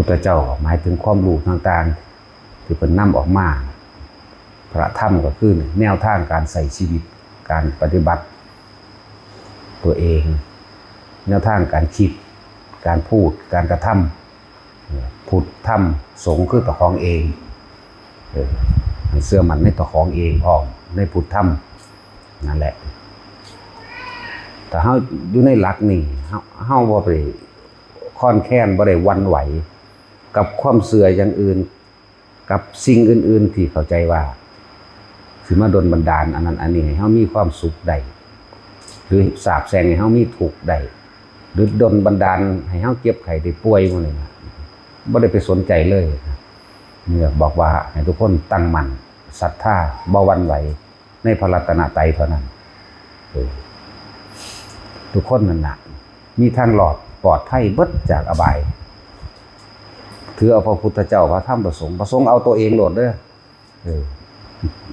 ພະເຈົ້າກໍໝາຍເຖິງຄວາມຮູ້ຕ່າງໆ ທີ່ເພິ່ນນຳອອກມາ. ພະທຳກໍຄືແນວທາງການໃຊ້ຊີວິດ, ການປະຕິບັດຕົວເອງ, ແນວທາງການຄິດ, ການພູດ, ການກະທຳ. ພຸດ, ທຳ, ສົງຄືເຈົ້າຂອງເອງ. ເອີ ໃຫ້ເຊື່ອໝັ້ນໃນເຈົ້າຂອງເອງພ້ອມ, ໃນພຸດທຳນັ້ນແຫຼະ. ຖ້າເຮົາຢູ່ໃນຫຼັກນີ້, ເຮົາ, ເຮົາບໍ່ໄດ້ຄອນແຄນ, ບໍ່ໄດ້ຫວັ່ນໄຫວກັບຄວາມເຊື່ອຢ່າງອື່ນ, ກັບສິ່ງອື່ນໆທີ່ເຂົ້າໃຈວ່າຊິມາດົນບັນດານອັນນັ້ນອັນນີ້ໃຫ້ເຮົາມີຄວາມສຸກໄດ້ ຫຼື ສາບແຊ່ງໃຫ້ເຮົາມີທຸກໄດ້ ຫຼື ດົນບັນດານໃຫ້ເຮົາເຈັບໄຂ້ໄດ້ປ່ວຍໝູ່ນີ້ນະ ບໍ່ໄດ້ໄປສົນໃຈເລີຍ. ເນາະ ບອກວ່າໃຫ້ທຸກຄົນຕັ້ງໝັ້ນສັດທາ ບໍ່ຫວັ່ນໄຫວ ໃນພະລັດຕະນະໄຕເທົ່ານັ້ນ. ເອີ ທຸກຄົນນັ້ນນະ ມີທາງລອດ ປອດໄພເບິດຈາກອະບາຍ. ຖືເອົາພະພຸດທະເຈົ້າ, ພະທຳ, ພະສົງ. ພະສົງເອົາໂຕເອງໂລດເດີ. ເອີ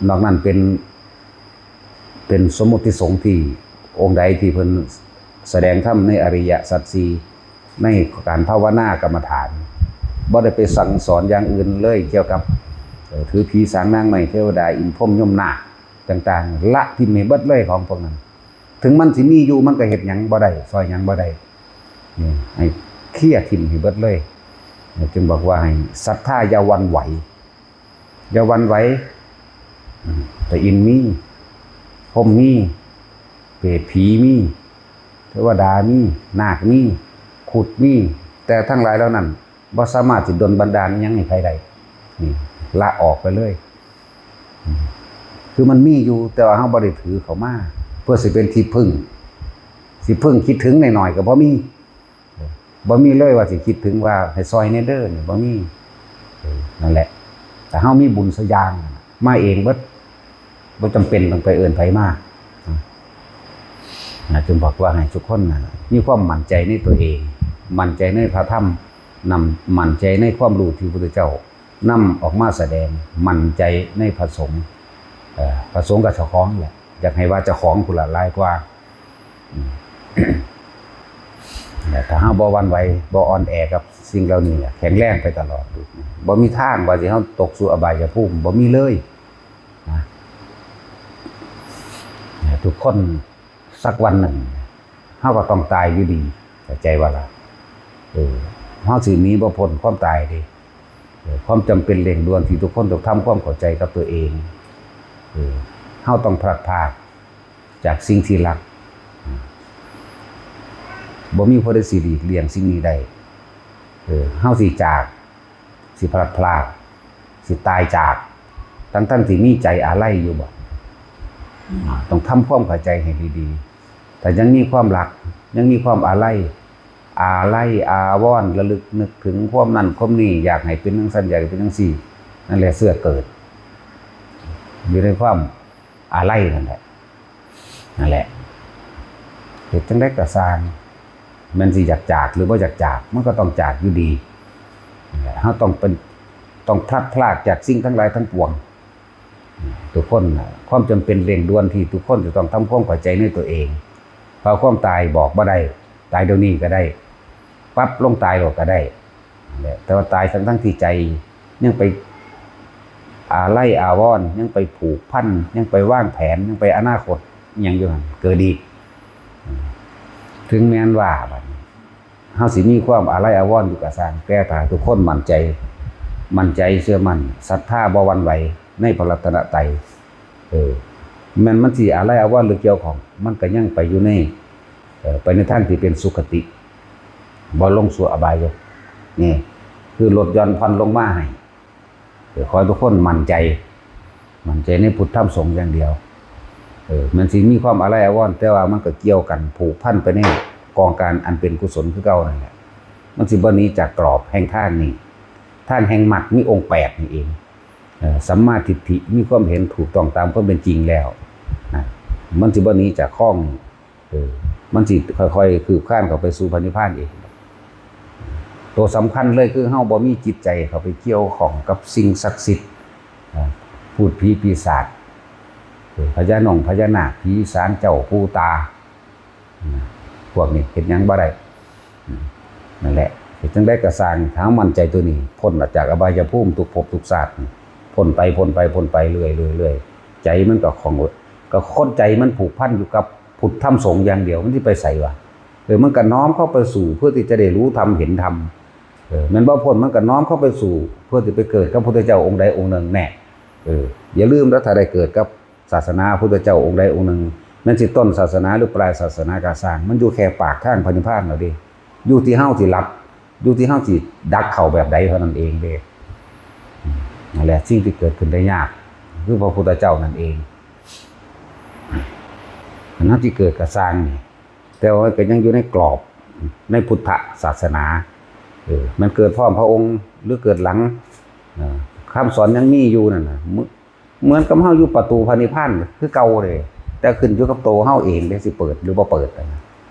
ນອກນັ້ນເປັນ, ເປັນສົມມຸດທິສົງທີ່ ອົງໃດທີ່ເພິ່ນສະແດງທຳໃນອະລິຍະສັດສີ່ ໃນການພາວະນາກຳມະຖານ, ບໍ່ໄດ້ໄປສັ່ງສອນຢ່າງອື່ນເລີຍກ່ຽວກັບ ເອີ ຖືຜີສາງນາງໄມ້ເທວະດາ ອິນພົມຍົມນາກຕ່າງໆ ລະຖິ້ມໃຫ້ເບິດເລີຍຂອງພວກນັ້ນ. ເຖິງມັນຊິມີຢູ່ ມັນກໍເຮັດຫຍັງບໍ່ໄດ້ ຊ່ອຍຫຍັງບໍ່ໄດ້. ນີ້ ໃຫ້ເຄຍຖິ້ມໃຫ້ເບິດເລີຍ. ຈຶ່ງບອກວ່າໃຫ້ສັດທາຢ່າຫວັ່ນໄຫວ. ຢ່າຫວັ່ນໄຫວ. ອືມ ພະອິນມີ, ພົມມີ, ເປດຜີມີ, ເທວະດາມີ, ນາກມີ, ຄຸດມີ, ແຕ່ທັງຫຼາຍເຫຼົ່ານັ້ນບໍ່ສາມາດຊິດົນບັນດານຫຍັງໃຫ້ໃຜໄດ້. ນີ້ ລະອອກໄປເລີຍ. ອືມ ຄືມັນມີຢູ່ ແຕ່ວ່າເຮົາບໍ່ໄດ້ຖືເຂົ້າມາ ເພື່ອຊິເປັນທີ່ເພິ່ງ, ຊິເພິ່ງຄິດເຖິງໜ້ອຍໆກໍບໍ່ມີ. ບໍ່ມີເລີຍວ່າຊິຄິດເຖິງວ່າໃຫ້ຊ່ອຍແດ່ເດີນີ້ ບໍ່ມີ. ເອີ ນັ້ນແຫຼະ ຖ້າເຮົາມີບຸນສະຢ່າງມາເອງເບິດ ບໍ່ຈຳເປັນຕ້ອງໄປເອີ້ນໃຜມາ. ນະ ຈຶ່ງບອກວ່າໃຫ້ທຸກຄົນນະ ມີຄວາມໝັ້ນໃຈໃນຕົວເອງ, ໝັ້ນໃຈໃນພະທຳ, ນຳ ໝັ້ນໃຈໃນຄວາມຮູ້ທີ່ພະພຸດທະເຈົ້າ ນຳອອກມາສະແດງ, ໝັ້ນໃຈໃນພະສົງ. ເອີ ພະສົງກໍເຈົ້າຂອງແຫຼະ, ຢາກໃຫ້ວ່າເຈົ້າຂອງພຸ້ນລະຫຼາຍກວ່າ. ອືມ ແລະ ຖ້າເຮົາບໍ່ຫວັ່ນໄຫວ, ບໍ່ອ່ອນແອກັບສິ່ງເຫຼົ່ານີ້ແຫຼະ, ແຂງແຮງໄປຕະຫຼອດ, ບໍ່ມີທາງວ່າຊິເຮົາຕົກສູ່ອະບາຍຍະພູມ, ບໍ່ມີເລີຍນະ. ແລະ ທຸກຄົນ ສັກວັນໜຶ່ງເຮົາກໍຕ້ອງຕາຍຢູ່ດີ, ເຂົ້າໃຈບໍ່ລະ? ເອີ ເຮົາຊິໜີບໍ່ພົ້ນຄວາມຕາຍເດ້. ເອີ ຄວາມຈຳເປັນເລັ່ງດ່ວນທີ່ທຸກຄົນຕ້ອງທຳຄວາມເຂົ້າໃຈກັບຕົວເອງ, ເອີ ເຮົາຕ້ອງພລັດພາກຈາກສິ່ງທີ່ຮັກ. ບໍ່ມີຜູ້ໃດຊິຫຼີກລ່ຽງສິ່ງນີ້ໄດ້. ເອີ ເຮົາຊິຈາກ ຊິພລັດພລາກ, ຊິຕາຍຈາກ, ທັງໆທີ່ມີໃຈອາໄລຢູ່ບໍ? ອາ ຕ້ອງທຳຄວາມເຂົ້າໃຈໃຫ້ດີໆ. ຖ້າຍັງມີຄວາມຮັກ, ຍັງມີຄວາມອາໄລ, ອາໄລອາວອນ, ລະລຶກນຶກເຖິງຄວາມນັ້ນຄວາມນີ້, ຢາກໃຫ້ເປັນຈັ່ງຊັ້ນ, ຢາກໃຫ້ເປັນຈັ່ງຊີ້, ນັ້ນແຫຼະເຊື້ອເກີດຢູ່ໃນຄວາມ ອາໄລນັ້ນແຫຼະ, ນັ້ນແຫຼະ. ເຮັດຈັ່ງໃດກໍຊ່າງ, ແມ່ນຊິຢາກຈາກຫຼືບໍ່ຢາກຈາກ, ມັນກໍຕ້ອງຈາກຢູ່ດີ. ເຮົາຕ້ອງເປັນ, ຕ້ອງພລັດພລາກຈາກສິ່ງທັງຫຼາຍທັງປວງ. ທຸກຄົນນະ, ຄວາມຈຳເປັນເລັ່ງດ່ວນທີ່ທຸກຄົນຈະຕ້ອງທຳຄວາມເຂົ້າໃຈໃນຕົວເອງ, ເພາະຄວາມຕາຍບອກບໍ່ໄດ້, ຕາຍດຽວນີ້ກໍໄດ້, ປັບລົງຕາຍໂລດກໍໄດ້. ແຫຼະ ແຕ່ວ່າຕາຍທັງໆທີ່ໃຈຍັງໄປອາໄລອາວອນ, ຍັງໄປຜູກພັນ, ຍັງໄປວາງແຜນ, ຍັງໄປອະນາຄົດຫຍັງຢູ່ຫັ້ນ ເກີດອີກ. ເຖິງແມ່ນວ່າບັດນີ້ເຮົາຊິມີຄວາມອາໄລອາວອນຢູ່ກໍຊ່າງ, ແຕ່ຖ້າທຸກຄົນໝັ້ນໃຈ, ໝັ້ນໃຈເຊື່ອໝັ້ນ, ສັດທາ, ບໍ່ຫວັ່ນໄຫວໃນພະລັດຕະນະໄຕ, ເອີ ແມ່ນມັນຊິອາໄລອາວອນ ຫຼື ກ່ຽວຂ້ອງ, ມັນກໍຍັງໄປຢູ່ໃນ ເອີ ໄປໃນທາງທີ່ເປັນສຸຄະຕິ, ບໍ່ລົງສູ່ອະບາຍໂຍກ. ນີ້ຄືລົດຢ່ອນຜ່ອນລົງມາໃຫ້. ເອີ ຂໍໃຫ້ທຸກຄົນໝັ້ນໃຈ, ໝັ້ນໃຈໃນພຸດທຳສົງຢ່າງດຽວ. ເອີ ມັນຊິມີຄວາມອາໄລອາວອນ, ແຕ່ວ່າມັນກໍກ່ຽວກັນ, ຜູກພັນໄປໃນກອງການອັນເປັນກຸສົນຄືເກົ່ານັ້ນແຫຼະ. ມັນຊິບໍ່ໜີຈາກກຣອບແຫ່ງທາງນີ້. ທາງແຫ່ງມັກມີອົງແປດນີ້ເອງ. ເອີ ສຳມາທິດຖິ, ມີຄວາມເຫັນຖືກຕ້ອງຕາມຄວາມເປັນຈິງແລ້ວນະ, ມັນຊິບໍ່ໜີຈາກຄອງນີ້. ເອີ ມັນຊິຄ່ອຍໆຄືບຄານເຂົ້າໄປສູ່ພະນິບພານເອງ. ໂຕສຳຄັນເລີຍຄືເຮົາບໍ່ມີຈິດໃຈເຂົ້າໄປກ່ຽວຂ້ອງກັບສິ່ງສັກສິດ, ນະ, ພູດຜີປີສາດ, ເອີ ພະຍານົງພະຍານາກ, ຜີສາງເຈົ້າປູ່ຕາ, ນະ, ພວກນີ້ເຮັດຫຍັງບໍ່ໄດ້. ອືມ ນັ້ນແຫຼະ ເຮັດຈັ່ງໃດກໍຊ່າງ ຖ້າເຮົາໝັ້ນໃຈຕົວນີ້ ພົ້ນລະຈາກອະບາຍະພູມທຸກພົບທຸກຊາດ ພົ້ນໄປ ພົ້ນໄປ ພົ້ນໄປເລື້ອຍໆ ໃຈມັນກໍຂ້ອງ ກໍຄົນໃຈມັນຜູກພັນຢູ່ກັບພຸດທຳສົງຢ່າງດຽວ ມັນຊິໄປໃສວະ? ເອີ ມັນກໍນ້ອມເຂົ້າໄປສູ່ເພື່ອທີ່ຈະໄດ້ຮູ້ທຳເຫັນທຳ ເອີ ແມ່ນບໍ່? ພົ້ນມັນກໍນ້ອມເຂົ້າໄປສູ່ເພື່ອທີ່ໄປເກີດກັບພຸດທະເຈົ້າອົງໃດອົງໜຶ່ງແນ່. ເອີ ຢ່າລືມເດີ ຖ້າໄດ້ເກີດກັບ ສາສະໜາພຸດທະເຈົ້າອົງໃດອົງໜຶ່ງ ແມ່ນຊິຕົ້ນສາສະໜາ ຫຼື ປາຍສາສະໜາກະຊ່າງ ມັນຢູ່ແຄ່ປາກທາງພະນິບພານແລ້ວເດ້. ຢູ່ທີ່ເຮົາຊິລັບ ຢູ່ທີ່ເຮົາຊິດັກເຂົ້າແບບໃດເທົ່ານັ້ນເອງເດ້. ອືມ ນັ້ນແຫຼະ ສິ່ງທີ່ເກີດຂຶ້ນໄດ້ຍາກ ຄືພະພຸດທະເຈົ້ານັ້ນເອງ. ອັນນັ້ນທີ່ເກີດກະຊ່າງນີ້ ແຕ່ວ່າມັນກໍຍັງຢູ່ໃນກອບໃນພຸດທະສາສະໜາ. ເອີ ມັນເກີດພ້ອມພະອົງ ຫຼື ເກີດຫຼັງ ເອີ ຄຳສອນຍັງມີຢູ່ນັ້ນນະ. ເໝືອນກັບເຮົາຢູ່ປະຕູພະນິບພານຄືເກົ່າເດ້ ແຕ່ຂຶ້ນຢູ່ກັບໂຕເຮົາເອງເດ້ ຊິເປີດ ຫຼື ບໍ່ເປີດ.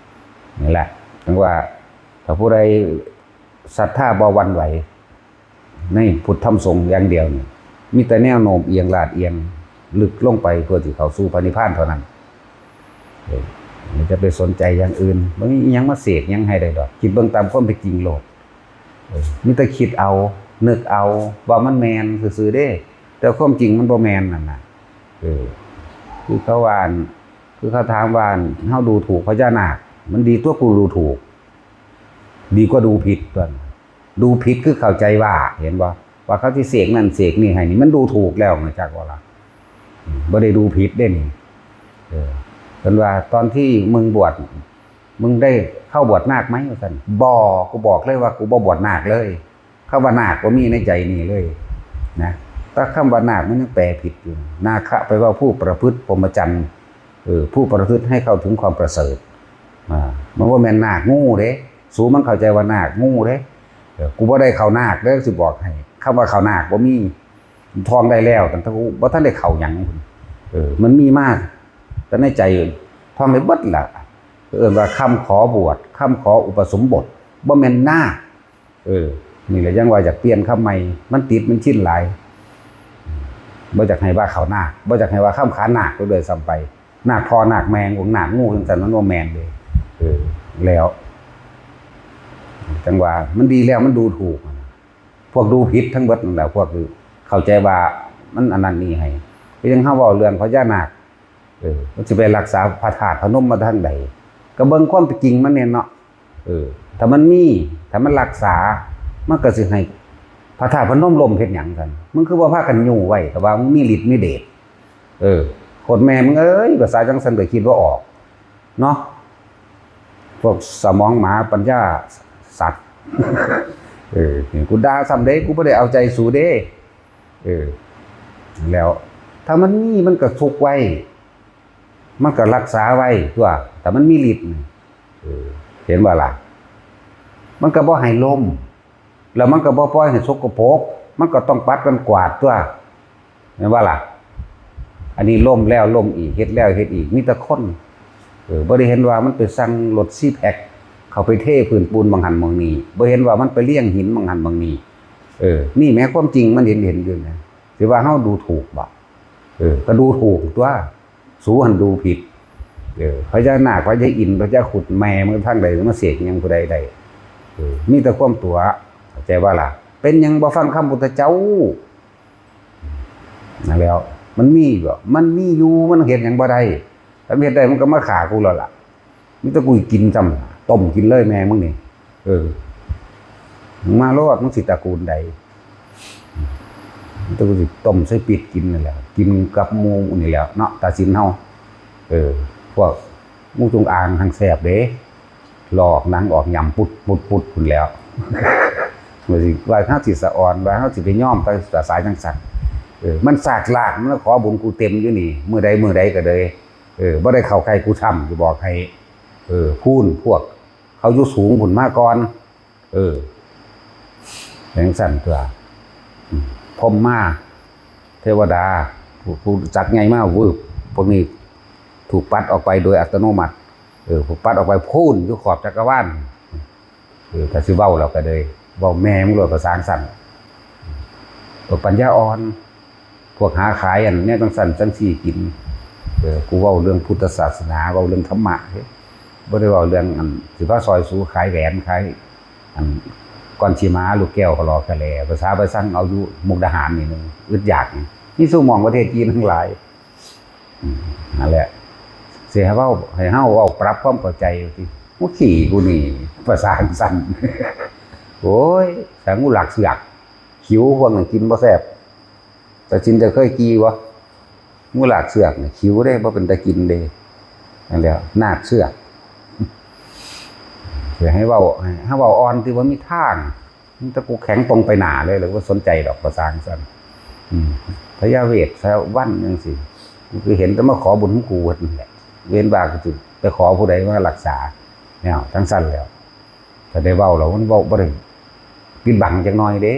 ນີ້ແຫຼະ ຈັ່ງວ່າ ຖ້າຜູ້ໃດສັດທາບໍ່ຫວັ່ນໄຫວໃນພຸດທຳສົງຢ່າງດຽວນີ້ ມີແຕ່ແນວໂນ້ມອຽງລາດອຽງລຶກລົງໄປ ເພື່ອຊິເຂົ້າສູ່ພະນິບພານເທົ່ານັ້ນ. ເອີ ຢ່າໄປສົນໃຈຢ່າງອື່ນ ບໍ່ມີອີ່ຫຍັງມາເສກຫຍັງໃຫ້ໄດ້ດອກ. ຄິດເບິ່ງຕາມຄວາມເປັນຈິງໂລດ. ເອີ ມີແຕ່ຄິດເອົາ ນຶກເອົາ ວ່າມັນແມ່ນຊື່ໆເດ້ ແຕ່ຄວາມຈິງມັນບໍ່ແມ່ນນັ້ນນະ. ເອີ ຄືເຂົາວ່າ ຄືເຂົາຖາມວ່າ ເຮົາດູຖູກພະຍານາກ ມັນດີຕົວະ ກູດູຖູກ ດີກວ່າດູຜິດຕົວະ. ດູຜິດຄືເຂົ້າໃຈວ່າ ເຫັນບໍ່ ວ່າເຂົາຊິເສກນັ້ນເສກນີ້ໃຫ້ນີ້ ມັນດູຖູກແລ້ວ ຮູ້ຈັກບໍ່ລະ? ອືມ ບໍ່ໄດ້ດູຜິດເດ້ນີ້. ເອີ ເພິ່ນວ່າ ຕອນທີ່ມຶງບວດ ມຶງໄດ້ເຂົ້າບວດນາກໄໝ? ວ່າຊັ້ນ. ບໍ່ ກູບອກເລີຍວ່າ ກູບໍ່ບວດນາກເລີຍ. ຄຳວ່ານາກບໍ່ມີໃນໃຈນີ້ເລີຍນະ. ແຕ່ຄຳວ່ານາກມັນຍັງແປຜິດຢູ່. ນາຄະ ແປວ່າຜູ້ປະພຶດພົມມະຈັນ ເອີ ຜູ້ປະພຶດໃຫ້ເຂົ້າເຖິງຄວາມປະເສີດ. ອາ ມັນບໍ່ແມ່ນນາກງູເດ້. ສູມັນເຂົ້າໃຈວ່ານາກງູເດ້. ເອີ ກູບໍ່ໄດ້ເຂົ້ານາກເດີ ຊິບອກໃຫ້. ຄຳວ່າເຂົ້ານາກບໍ່ມີ. ທ່ອງໄດ້ແລ້ວ ຕັ້ງແຕ່ກູບໍ່ທັນໄດ້ເຂົ້າຫຍັງ. ເອີ ມັນມີມາແຕ່ໃນໃຈ. ທ່ອງໄດ້ເບິດລະ. ເອີ້ນວ່າຄຳຂໍບວດ ຄຳຂໍອຸປະສົມບົດ ບໍ່ແມ່ນນາກ. ເອີ ນີ້ແຫຼະ ຍັງວ່າຢາກປ່ຽນຄຳໃໝ່ ມັນຕິດ ມັນຊິນຫຼາຍ. ບໍ່ຢາກໃຫ້ວ່າເຂົ້ານາກ ບໍ່ຢາກໃຫ້ວ່າຄຳຂານນາກໄປດ້ວຍຊ້ຳໄປ. ນາກພໍ່ນາກແມ່ ນາກງູ ຈັ່ງຊັ້ນ ມັນບໍ່ແມ່ນເດ້. ເອີ ແລ້ວ ຈັ່ງວ່າມັນດີແລ້ວ ມັນດູຖູກ. ພວກດູຜິດທັງເບິດນັ້ນແຫຼະ ພວກທີ່ເຂົ້າໃຈວ່າມັນອັນນັ້ນນີ້ໃຫ້. ຄືຈັ່ງເຮົາເວົ້າເລື່ອງພະຍານາກ ເອີ ມັນຊິໄປຮັກສາພະທາດພະນົມມາທາງໃດ? ກໍເບິ່ງຄວາມເປັນຈິງມັນແດ່ເນາະ. ເອີ ຖ້າມັນມີ ຖ້າມັນຮັກສາ ມັນກໍຊິໃຫ້ພະທາດພະນົມລົ້ມເຮັດຫຍັງຊັ້ນ? ມຶງຄືບໍ່ພາກັນຍູ້ໄວ້ ກໍວ່າມຶງມີລິດມີເດດ. ເອີ ໂຄດແມ່ມຶງເອີຍ ພາສາຈັ່ງຊັ້ນກໍຄິດບໍ່ອອກເນາະ. ພວກສະໝອງໝາ ປັນຍາສັດ. ເອີ ກູດ່າຊ້ຳເດ້ ກູບໍ່ໄດ້ເອົາໃຈສູເດ້. ເອີ ແລ້ວ ຖ້າມັນມີ ມັນກໍສຸກໄວ້ ມັນກໍຮັກສາໄວ້ຕົວະ ຖ້າມັນມີລິດ. ເອີ ເຫັນບໍ່ລະ? ມັນກໍບໍ່ໃຫ້ລົມ ແລ້ວມັນກໍບໍ່ປ່ອຍໃຫ້ສົກກະປົກ ມັນກໍຕ້ອງປັດກັນກວາດຕົວະ ແມ່ນບໍ່ລະ? ອັນນີ້ລົມແລ້ວລົມອີກ ເຮັດແລ້ວເຮັດອີກ ມີແຕ່ຄົນ ເອີ ບໍ່ໄດ້ເຫັນວ່າມັນໄປສັ່ງລົດຊີແພັກ ເຂົ້າໄປເທພື້ນປູນໝ່ອງຫັ້ນໝ່ອງນີ້ ບໍ່ເຫັນວ່າມັນໄປລຽງຫີນໝ່ອງຫັ້ນໝ່ອງນີ້. ເອີ ນີ້ແໝ ຄວາມຈິງມັນເຫັນ ເຫັນຢູ່ນະ. ຊິວ່າເຮົາດູຖູກບໍ? ເອີ ກໍດູຖູກຕົວະ ສູຫັ້ນດູຜິດ. ເອີ ພະຍານາກ ພະຍາອິນ ພະຍາຄຸດ ແມ່ມຶງທາງໃດ ມາເສກຫຍັງຜູ້ໃດໄດ້? ເອີ ມີແຕ່ຄວາມຕົວະ ເຂົ້າໃຈບໍ່ລະ? ເປັນຫຍັງບໍ່ຟັງຄຳພຸດທະເຈົ້າ? ນັ້ນແຫຼ້ວ ມັນມີຢູ່ບໍ່? ມັນມີຢູ່ ມັນເຮັດຫຍັງບໍ່ໄດ້. ຖ້າມັນເຮັດໄດ້ ມັນກໍມາຂ້າກູແລ້ວລະ. ມີແຕ່ກູກິນຊ້ຳ ຕົ້ມກິນເລີຍແມ່ມຶງນີ້. ເອີ ມາໂລດ ມຶງຊິຕະກູນໃດ? ມີແຕ່ກູຊິຕົ້ມໃສ່ປິດກິນນັ້ນແຫຼະ ກິນກັບໝູ່ນີ້ແຫຼະເນາະ ຕາສິນເຮົາ. ເອີ ພວກງູຈົງອາງຫັ້ນແຊບເດ້ ລອກໜັງອອກ ຫຍ້ຳປຸດໆໆພຸ້ນແຫຼ້ວ. ວ່າຊິ ວ່າເຮົາຊິສະອອນ ວ່າເຮົາຊິໄປຍອມຕາສາຍຈັ່ງຊັ້ນ. ເອີ ມັນສາກລາກ ມັນຂໍບຸນກູເຕັມຢູ່ນີ້ ມື້ໃດມື້ໃດກໍເລີຍ. ເອີ ບໍ່ໄດ້ເຂົ້າໃກ້ກູຊ້ຳ ຊິບອກໃຫ້. ເອີ ພຸ້ນ ພວກເຂົາຢູ່ສູງພຸ້ນມາກ່ອນ. ເອີ ຈັ່ງຊັ້ນຕົວະ. ອືມ ພົມມາ ເທວະດາ ຜູ້ ຜູ້ຈັກໃຫຍ່ມາວືບ ພວກນີ້ຖືກປັດອອກໄປໂດຍອັດຕະໂນມັດ. ເອີ ຜູ້ປັດອອກໄປພຸ້ນ ຢູ່ຂອບຈັກກະວານ. ເອີ ຖ້າຊິເວົ້າແລ້ວກໍເລີຍ ເວົ້າແມ່ມຶງໂລດ ພາສາຈັ່ງຊັ້ນ. ພວກປັນຍາອ່ອນ ພວກຫາຂາຍອັນແນວຈັ່ງຊັ້ນຈັ່ງຊີ້ກິນ. ເອີ ກູເວົ້າເລື່ອງພຸດທະສາສະໜາ ເວົ້າເລື່ອງທຳມະເດ້ ບໍ່ໄດ້ເວົ້າເລື່ອງອັນຊິພາຊ່ອຍສູຂາຍແຫວນ ຂາຍອັນ ກ່ອນຊິມາຫາລູກແກ້ວກໍລໍກະແລ ພາສາໄປສັ່ງເອົາຢູ່ມຸກດາຫານນີ້ໜຶ່ງ ອຶດຢາກນີ້ ມີສູ່ໝ່ອງປະເທດຈີນທັງຫຼາຍ. ອືມ ນັ້ນແຫຼະ ຊິໃຫ້ເວົ້າ ໃຫ້ເຮົາເວົ້າປັບຄວາມເຂົ້າໃຈ ໂອ້ ຂີ້ກູນີ້ ພາສາຈັ່ງຊັ້ນ ໂອ້ຍ ສາງູຫຼາກເຊືອກ ຂິວພວກນັ້ນກິນບໍ່ແຊບ. ຕາຊິນເຈົ້າເຄີຍກີ່ບໍ່? ງູຫຼາກເຊືອກນີ້ຂິວເດ້ ບໍ່ເປັນຕາກິນເດ້. ນັ້ນແຫຼະ ນາກເຊືອກ ຊິໃຫ້ເວົ້າ ໃຫ້ເຮົາເວົ້າອ່ອນຕິ ບໍ່ມີທາງ ມີແຕ່ກູແຂງຕົງໄປໜ້າເລີຍ ແລ້ວບໍ່ສົນໃຈດອກ ພາສາຈັ່ງຊັ້ນ. ອືມ ພະຍາເວດ ສະຫວັນ ຈັ່ງຊີ້ ກູຄືເຫັນແຕ່ມາຂໍບຸນນຳກູເບິດນັ້ນແຫຼະ ເວັ້ນວ່າກູຊິໄປຂໍຜູ້ໃດມາລັກສາ ແນວຈັ່ງຊັ້ນແຫຼະ. ຖ້າໄດ້ເວົ້າແລ້ວມັນເວົ້າບໍ່ໄດ້ປິດບັງຈັກໜ້ອຍເດ້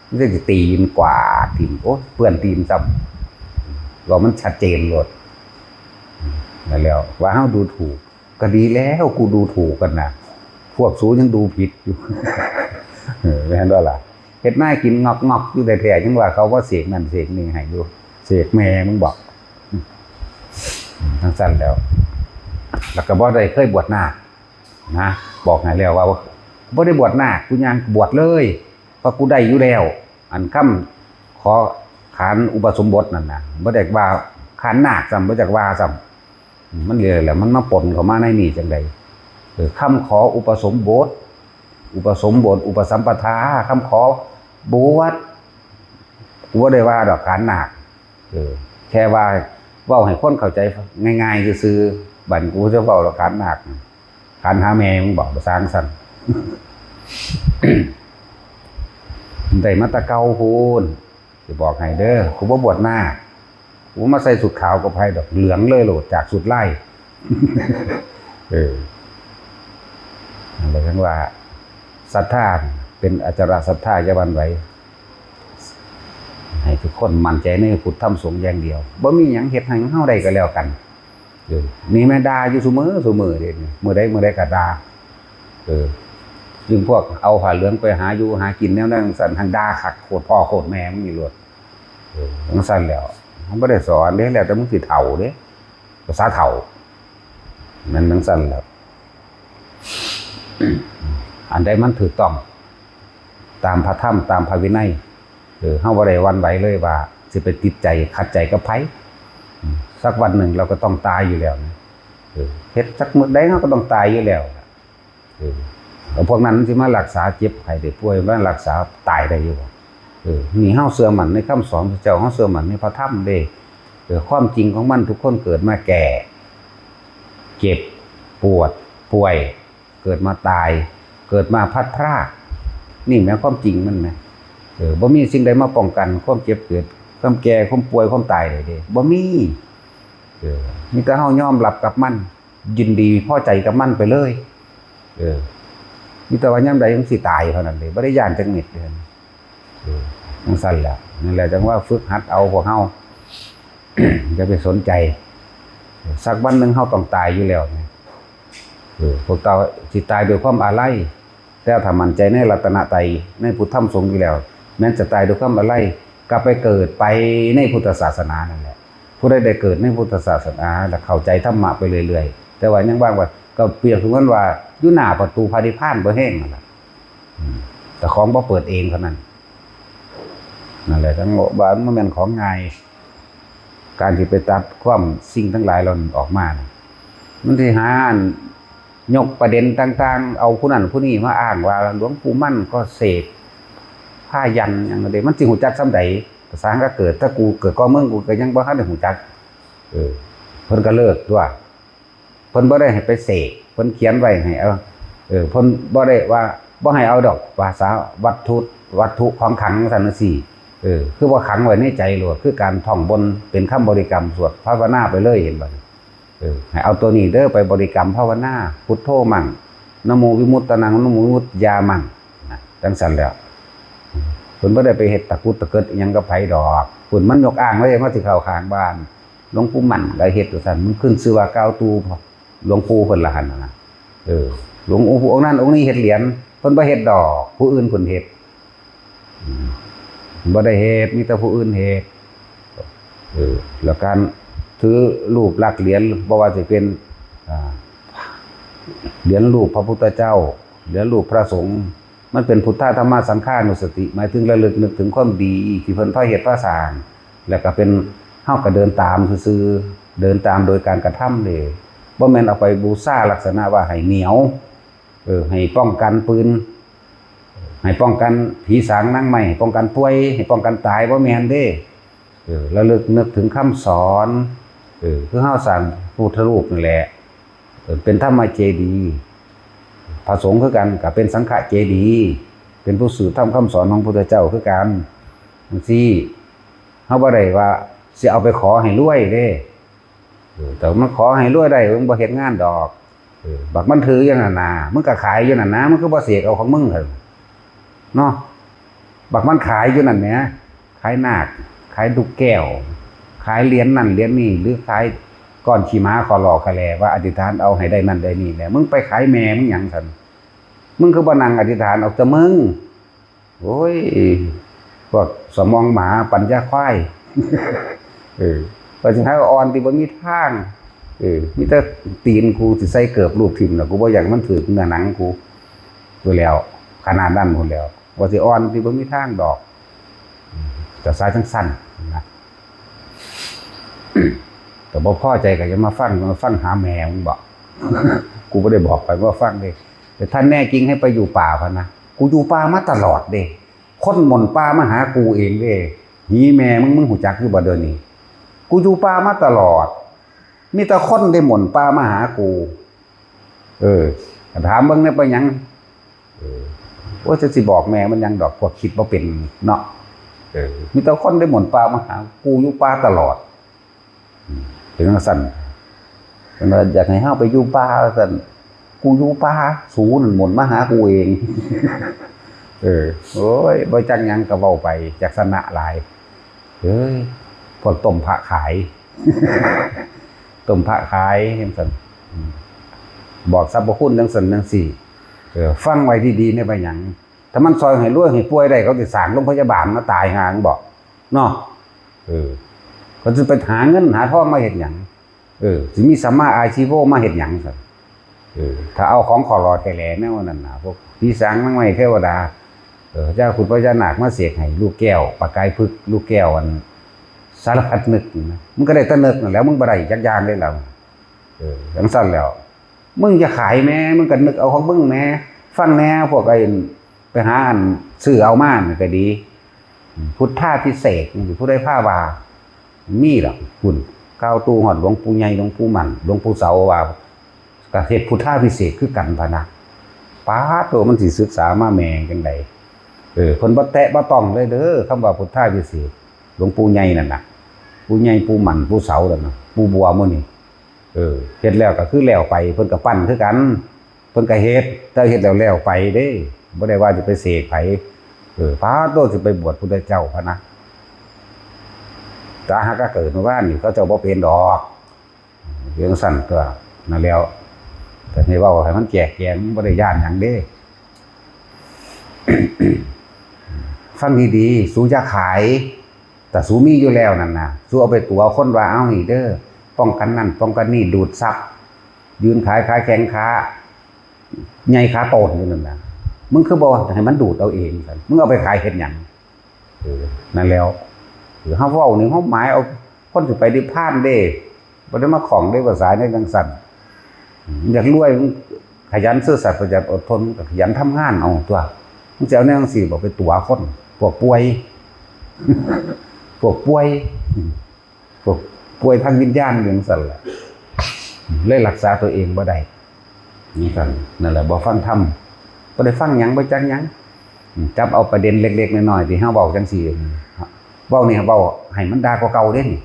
ມີແຕ່ຊິຕີນກວາດຖິ້ມ ໂອ້ຍ ເປື້ອນຕີນຊ້ຳ ເວົ້າມັນຊັດເຈນໂລດ. ນັ້ນແຫຼະ ວ່າເຮົາດູຖູກ ກໍດີແລ້ວ ກູດູຖູກຫັ້ນນະ ພວກສູຍັງດູຜິດຢູ່ ເອີ ແມ່ນບໍ່ລະ? ເຮັດນາກິນງອກໆຢູ່ແທ້ໆ ຍັງວ່າເຂົາມາເສກນັ້ນເສກນີ້ໃຫ້ຢູ່ ເສກແມ່ມຶງບໍ ຈັ່ງຊັ້ນແຫຼະ. ແລ້ວກໍບໍ່ໄດ້ເຄີຍບວດນາກ ນະ ບອກໃຫ້ແລ້ວວ່າ ບໍ່ໄດ້ບວດນາກ ກູຍ່າງບວດເລີຍ ເພາະກູໄດ້ຢູ່ແລ້ວ ອັນຄຳຂໍຂານອຸປະສົມບົດນັ້ນນະ ບໍ່ໄດ້ວ່າຂານນາກຊ້ຳ ບໍ່ຈັກວ່າຊ້ຳ. ມັນເລີຍແຫຼະ ມັນມາປົນເຂົ້າມາໃນນີ້ຈັ່ງໃດ? ເອີ ຄຳຂໍອຸປະສົມບົດ ອຸປະສົມບົດ ອຸປະສຳປະທາ ຄຳຂໍບວດ ກູບໍ່ໄດ້ວ່າດອກຂານນາກ ເອີ ແຄ່ວ່າເວົ້າໃຫ້ຄົນເຂົ້າໃຈງ່າຍໆຊື່ໆ ບາດນີ້ກູຈະເວົ້າດອກຂານນາກ ຂັນຫາແມ່ມຶງບອກ ພາສາຈັ່ງຊັ້ນ ໄດ້ມາແຕ່ເກົ່າພຸ້ນ ຊິບອກໃຫ້ເດີ ກູບໍ່ບວດນາກ ກູບໍ່ມາໃສ່ຊຸດຂາວກັບໃຜດອກ ເຫຼືອງເລີຍໂລດ ຈາກຊຸດລາຍ ເອີ ນັ້ນແຫຼະ ຈັ່ງວ່າ ສັດທາເປັນອະຈະລະສັດທາ ຢ່າຫວັ່ນໄຫວ ໃຫ້ທຸກຄົນໝັ້ນໃຈໃນພຸດທຳສົງຢ່າງດຽວ ບໍ່ມີຫຍັງເຮັດໃຫ້ເຮົາໄດ້ກໍແລ້ວກັນ. ເອີ ນີ້ແມ່ນດ່າຢູ່ຊຸມື້ ຊຸມື້ເດ້ ມື້ໃດ ມື້ໃດກໍດ່າ ເອີ ຈຶ່ງພວກເອົາຜ້າເຫຼືອງໄປຫາຢູ່ຫາກິນແນວນັ້ນຈັ່ງຊັ້ນ ຫັ້ນດ່າຄັກໂຄດພໍ່ໂຄດແມ່ມຶງນີ້ໂລດ ເອີ ຈັ່ງຊັ້ນແຫຼະ ມັນບໍ່ໄດ້ສອນເດ້ ແລ້ວແຕ່ມຶງຊິເຖົ້າເດ້ ພາສາເຖົ້າ ແມ່ນຈັ່ງຊັ້ນແຫຼະ ອັນໃດມັນຖືກຕ້ອງ ຕາມພະທຳ ຕາມພະວິໄນ ເອີ ເຮົາບໍ່ໄດ້ຫວັ່ນໄຫວເລີຍວ່າຊິໄປຕິດໃຈຂັດໃຈກັບໃຜ ອືມ ສັກວັນໜຶ່ງເຮົາກໍຕ້ອງຕາຍຢູ່ແລ້ວນະ ເອີ ເຮັດຈັກມື້ໃດເຮົາກໍຕ້ອງຕາຍຢູ່ແລ້ວ ເອີ ແລ້ວພວກນັ້ນມັນຊິມາລັກສາເຈັບໄຂ້ໄດ້ປ່ວຍ ມາລັກສາຕາຍໄດ້ຢູ່ບໍ່? ເອີ ນີ້ເຮົາເຊື່ອໝັ້ນໃນຄຳສອນພະເຈົ້າ ເຮົາເຊື່ອໝັ້ນໃນພະທຳເດ້ ເອີ ຄວາມຈິງຂອງມັນ ທຸກຄົນເກີດມາແກ່ ເຈັບ ປວດ ປ່ວຍ ເກີດມາຕາຍ ເກີດມາພັດພຣາກ ນີ້ແມ່ນຄວາມຈິງມັນນະ ເອີ ບໍ່ມີສິ່ງໃດມາປ້ອງກັນຄວາມເຈັບເກີດ ຄວາມແກ່ ຄວາມປ່ວຍ ຄວາມຕາຍໄດ້ເດ້ ບໍ່ມີ ເອີ ມີແຕ່ເຮົາຍອມຮັບກັບມັນ ຍິນດີພໍໃຈກັບມັນໄປເລີຍ ເອີ ມີແຕ່ວ່າຍາມໃດມັນຊິຕາຍເທົ່ານັ້ນເດ້ ບໍ່ໄດ້ຢ້ານຈັກເມັດເດ້ ເອີ ຈັ່ງຊັ້ນແຫຼະ ນັ້ນແຫຼະ ຈັ່ງວ່າຝຶກຫັດເອົາພວກເຮົາ ຢ່າໄປສົນໃຈ ສັກວັນໜຶ່ງເຮົາຕ້ອງຕາຍຢູ່ແລ້ວ ເອີ ພວກເຈົ້າຊິຕາຍດ້ວຍຄວາມອາໄລ ແຕ່ຖ້າໝັ້ນໃຈໃນລັດຕະນະໄຕ ໃນພຸດທຳສົງຢູ່ແລ້ວ ແມ່ນຈະຕາຍດ້ວຍຄວາມອາໄລ ກໍໄປເກີດໄປໃນພຸດທະສາສະໜານັ້ນແຫຼະ ຜູ້ໃດໄດ້ເກີດໃນພຸດທະສາສະໜາ ແລະ ເຂົ້າໃຈທຳມະໄປເລື້ອຍໆ ແຕ່ວ່າຍັງວ່າງໄວ້ ກໍປຽບສະເໝືອນວ່າຢູ່ໜ້າປະຕູພະນິບພານບໍ່ແຮງນັ້ນລະ ອືມ ເຈົ້າຂອງບໍ່ເປີດເອງເທົ່ານັ້ນ ນັ້ນແຫຼະ ຈັ່ງວ່າມັນບໍ່ແມ່ນຂອງງ່າຍ ການທີ່ໄປຕັດຄວາມສິ່ງທັງຫຼາຍເຫຼົ່ານັ້ນອອກມານະ ມັນຊິຫາອັນ ຍົກປະເດັນຕ່າງໆ ເອົາຜູ້ນັ້ນຜູ້ນີ້ມາອ້າງວ່າ ຫຼວງປູ່ໝັ້ນກໍເສກພາຍັນຫຍັງເດ້ ມັນຊິຮູ້ຈັກສ່ຳໃດ? ພາສາຫຍັງກໍເກີດ ແຕ່ກູເກີດກ່ອນມຶງ ກູກໍຍັງບໍ່ທັນໄດ້ຮູ້ຈັກ ເອີ ເພິ່ນກໍເລີກຕົວະ ເພິ່ນບໍ່ໄດ້ໃຫ້ໄປເສກ ເພິ່ນຂຽນໄວ້ໃຫ້ເອົາ ເອີ ເພິ່ນບໍ່ໄດ້ວ່າ ບໍ່ໃຫ້ເອົາດອກ ພາສາວັດຖຸ ວັດຖຸຂອງຂັງ ຊັ້ນຈັ່ງຊີ້ ເອີ ຄືວ່າຂັງໄວ້ໃນໃຈໂລດ ຄືການທ່ອງບົນ ເປັນຄຳບໍລິກຳ ສວດພາວະນາໄປເລີຍ ເຫັນບໍ່? ເອີ ໃຫ້ເອົາຕົວນີ້ເດີ ໄປບໍລິກຳພາວະນາ ພຸດໂທມັງ ນະໂມວິມຸດຕານັງ ນະໂມວິມຸດຕະຍາມັງ ນະ ຈັ່ງຊັ້ນແຫຼະ ເພິ່ນບໍ່ໄດ້ໄປເຮັດຕະກຸດຕະເກີດອີ່ຫຍັງກັບໃຜດອກ ເພິ່ນມັນຍົກອ້າງໄວ້ ມັນຊິເຂົ້າຂ້າງບ້ານ ຫຼວງປູ່ໝັ້ນກໍເຮັດຈັ່ງຊັ້ນ ມັນຂຶ້ນຊື່ວ່າກ່າວຕູ່ຫຼວງປູ່ເພິ່ນລະຫັ້ນນະ ເອີ ຫຼວງອົງນັ້ນອົງນີ້ເຮັດຫຼຽນ ເພິ່ນບໍ່ເຮັດດອກ ຜູ້ອື່ນເພິ່ນເຮັດ ອືມ ບໍ່ໄດ້ເຮັດ ມີແຕ່ຜູ້ອື່ນເຮັດ ເອີ ແລ້ວການຖືຮູບລັກຫຼຽນ ບໍ່ວ່າຊິເປັນ ອ່າ ຫຼຽນຮູບພະພຸດທະເຈົ້າ ຫຼຽນຮູບພະສົງ ມັນເປັນພຸດທະທຳມະສັງຄານຸສະຕິ ໝາຍເຖິງລະລຶກນຶກເຖິງຄວາມດີທີ່ເພິ່ນພາເຮັດພາສ້າງ ແລ້ວກໍເປັນ ເຮົາກໍເດີນຕາມຊື່ໆ ເດີນຕາມໂດຍການກະທຳເດ້ ບໍ່ແມ່ນເອົາໄປບູຊາລັກສະນະວ່າໃຫ້ໜຽວ ເອີ ໃຫ້ປ້ອງກັນປືນ ໃຫ້ປ້ອງກັນຜີສາງນາງໄມ້ ໃຫ້ປ້ອງກັນປ່ວຍ ໃຫ້ປ້ອງກັນຕາຍ ບໍ່ແມ່ນເດ້. ເອີ ລະລຶກນຶກເຖິງຄຳສອນ ເອີ ຄືເຮົາສ້າງພຸດທະຮູບນີ້ແຫຼະ ເອີ ເປັນທຳມະເຈດີ ພະສົງຄືກັນກໍເປັນສັງຄະເຈດີ ເປັນຜູ້ສືບທຳຄຳສອນຂອງພຸດທະເຈົ້າຄືກັນ ຈັ່ງຊີ້ ເຮົາບໍ່ໄດ້ວ່າຊິເອົາໄປຂໍໃຫ້ລວຍເດ້ ເອີ ແຕ່ມັນຂໍໃຫ້ລວຍໄດ້ ມັນບໍ່ເຮັດງານດອກ ເອີ ບັກມັນຖືຢູ່ນັ້ນນາ ມຶງກໍຂາຍຢູ່ນັ້ນນາ ມຶງຄືບໍ່ເສກເອົາຂອງມຶງເນາະ ບັກມັນຂາຍຢູ່ນັ້ນແໝ ຂາຍນາກ ຂາຍລູກແກ້ວ ຂາຍຫຼຽນນັ້ນຫຼຽນນີ້ ຫຼືຂາຍກ້ອນຂີ້ໝາຂໍຫຼໍ່ຂະແຫຼ ວ່າອະທິຖານເອົາໃຫ້ໄດ້ນັ້ນໄດ້ນີ້ແຫຼະ ມຶງໄປຂາຍແມ່ມຶງຫຍັງຊັ້ນ ມຶງຄືບໍ່ນັ່ງອະທິຖານເອົາແຕ່ມຶງ ໂອ້ຍ ພວກສະໝອງໝາປັນຢາຄວາຍ ເອີ ວ່າຊິໃຫ້ອ່ອນທີ່ບໍ່ມີທາງ ເອີ ມີແຕ່ຕີນກູຊິໃສ່ເກີບລູບຖິ້ມລະ ກູບໍ່ຢາກມັນຖືກເນື້ອໜັງກູ ພຸ້ນແລ້ວ ຂະໜາດນັ້ນພຸ້ນແລ້ວ ວ່າຊິອ່ອນທີ່ບໍ່ມີທາງດອກ ຈະສາຍຈັ່ງຊັ້ນນະ ກໍບໍ່ພໍໃຈກໍຢ່າມາຟັງ ມາຟັງຫາແມ່ມຶງບໍ ກູບໍ່ໄດ້ບອກໃຜມາຟັງເດ້ ແຕ່ທ່ານແນ່ຈິງໃຫ້ໄປຢູ່ປ່າພະນະ ກູຢູ່ປ່າມາຕະຫຼອດເດ້ ຄົນໝົນປ່າມາຫາກູເອງເດ້ ຫີແມ່ມຶງ ມຶງຮູ້ຈັກຢູ່ບໍ່ດຽວນີ້ ກູຢູ່ປ່າມາຕະຫຼອດ ມີແຕ່ຄົນໄດ້ໝົນປ່າມາຫາກູ ເອີ ຖາມເບິ່ງແດ່ໄປຫຍັງ ເອີ ໂອ້ຍ ຈະຊິບອກແມ່ມັນຫຍັງດອກ ພວກຄິດບໍ່ເປັນເນາະ ເອີ ມີແຕ່ຄົນໄດ້ໝົນປ່າມາຫາ ກູຢູ່ປ່າຕະຫຼອດ ເປັນຈັ່ງຊັ້ນ ເພິ່ນວ່າຢາກໃຫ້ເຮົາໄປຢູ່ປ່າວ່າຊັ້ນ ກູຢູ່ປ່າ ສູນັ້ນໝົນມາຫາກູເອງ ເອີ ໂອ້ຍ ບໍ່ຈັກຫຍັງກໍເວົ້າໄປ ຈັກຊະນະຫຼາຍ ເອີຍ ພວກຕົ້ມພະຂາຍ ຕົ້ມພະຂາຍຈັ່ງຊັ້ນ ອືມ ບອກສັບພະຄຸນຈັ່ງຊັ້ນຈັ່ງຊີ້ ເອີ ຟັງໄວ້ດີໆ ແດ່ໄປຫຍັງ ຖ້າມັນຊ່ອຍໃຫ້ລວຍໃຫ້ປ່ວຍໄດ້ ເຂົາຊິສ້າງໂລງພະຍາບານມາຕາຍຫ່າມັນບໍ ເນາະ ເອີ ເຂົາຊິໄປຫາເງິນຫາທອງມາເຮັດຫຍັງ ເອີ ຊິມີສຳມາອາຊີໂວມາເຮັດຫຍັງຊັ້ນ ເອີ ຖ້າເອົາຂອງຂໍຫຼໍ່ແທ້ແຫຼແນວນັ້ນນະ ພວກຜີສາງນາງໄມ້ເທວະດາ ເອີ ເຈົ້າຄຸນພະຍານາກມາເສກໃຫ້ ລູກແກ້ວປະກາຍພຶກ ລູກແກ້ວອັນສາລະພັດນຶກນະ ມຶງກໍໄດ້ແຕ່ນຶກນັ້ນແຫຼະ ມຶງບໍ່ໄດ້ຈັກຢ່າງເດ້ລະ ເອີ ຈັ່ງຊັ້ນແລ້ວ ມຶງຢ່າຂາຍແມ້ ມຶງກໍນຶກເອົາຂອງມຶງແມ້ ຟັງແນ່ ພວກໄອ້ໄປຫາອັນຊື້ເອົາມານີ້ກໍດີ ພຸດທາພິເສກ ຜູ້ໃດພາວ່າ ມີດອກພຸ້ນ ກ່າວຕູ້ຮອດຫຼວງປູ່ໃຫຍ່ ຫຼວງປູ່ໝັ້ນ ຫຼວງປູ່ເສົາວ່າ ກໍເຮັດພຸດທາພິເສກຄືກັນພະນະ ປາດໂທ້ ມັນຊິສຶກສາມາແມ່ຈັ່ງໃດ ເອີ ເພິ່ນບໍ່ແຕະບໍ່ຕ້ອງເລີຍເດີ ຄຳວ່າພຸດທາພິເສກ ຫຼວງປູ່ໃຫຍ່ນັ້ນນະ ປູ່ໃຫຍ່ ປູ່ໝັ້ນ ປູ່ເສົານັ້ນນະ ປູ່ບົວໝູ່ນີ້ ເອີ ເຮັດແລ້ວກໍຄືແລ້ວໄປ ເພິ່ນກໍປັ້ນຄືກັນ ເພິ່ນກໍເຮັດ ແຕ່ເຮັດແລ້ວແລ້ວໄປເດ້ ບໍ່ໄດ້ວ່າຈະໄປເສກໃຜ ເອີ ປາດໂທ້ ຊິໄປບວດພຸດທະເຈົ້າພະນະ ຕາຫາກະເກີດມື້ວານນີ້ ເຂົາເຈົ້າບໍ່ເປັນດອກ ເປັນຈັ່ງຊັ້ນຕົວະ ນັ້ນແລ້ວ ກໍໃຫ້ເວົ້າໃຫ້ມັນແຈກແຈງ ມັນບໍ່ໄດ້ຢ້ານຫຍັງເດ້ ຟັງດີໆ ສູຢ່າຂາຍ ຖ້າສູມີຢູ່ແລ້ວນັ້ນນະ ສູເອົາໄປຕົວະຄົນວ່າ ເອົານີ້ເດີ ປ້ອງກັນນັ້ນປ້ອງກັນນີ້ ດູດຊັບ ຢືນຂາຍ ຂາຍແຂ້ງຂາໃຫຍ່ຂາໂຕນຢູ່ນັ້ນນະ ມຶງຄືບໍ່ໃຫ້ມັນດູດເອົາເອງຊັ້ນ ມຶງເອົາໄປຂາຍເຮັດຫຍັງ? ເອີ ນັ້ນແລ້ວ ເອີ ເຮົາເວົ້ານີ້ ເຮົາໝາຍເອົາຄົນຊິໄປນິບພານເດ້ ບໍ່ໄດ້ມາຂ້ອງເດ້ ພາສາໃນຈັ່ງຊັ້ນ ຢາກລວຍ ຂະຫຍັນຊື່ສັດ ປະຢັດ ອົດທົນ ກໍຂະຫຍັນທຳງານເອົາຕົວະ ມັນຊິເອົາແນວຈັ່ງຊີ້ບໍ ໄປຕົວະຄົນ ພວກປ່ວຍ ພວກປ່ວຍ ພວກປ່ວຍທາງວິນຍານຢູ່ຈັ່ງຊັ້ນແຫຼະ ເລີຍຮັກສາຕົວເອງບໍ່ໄດ້ ຈັ່ງຊັ້ນ ນັ້ນແຫຼະ ບໍ່ຟັງທຳ ບໍ່ໄດ້ຟັງຫຍັງ ບໍ່ຈັກຫຍັງ ຈັບເອົາປະເດັນເລັກໆນ້ອຍໆ ທີ່ເຮົາເວົ້າຈັ່ງຊີ້ ເວົ້ານີ້ເວົ້າໃຫ້ມັນດ່າກວ່າເກົ່າເດ້ນີ້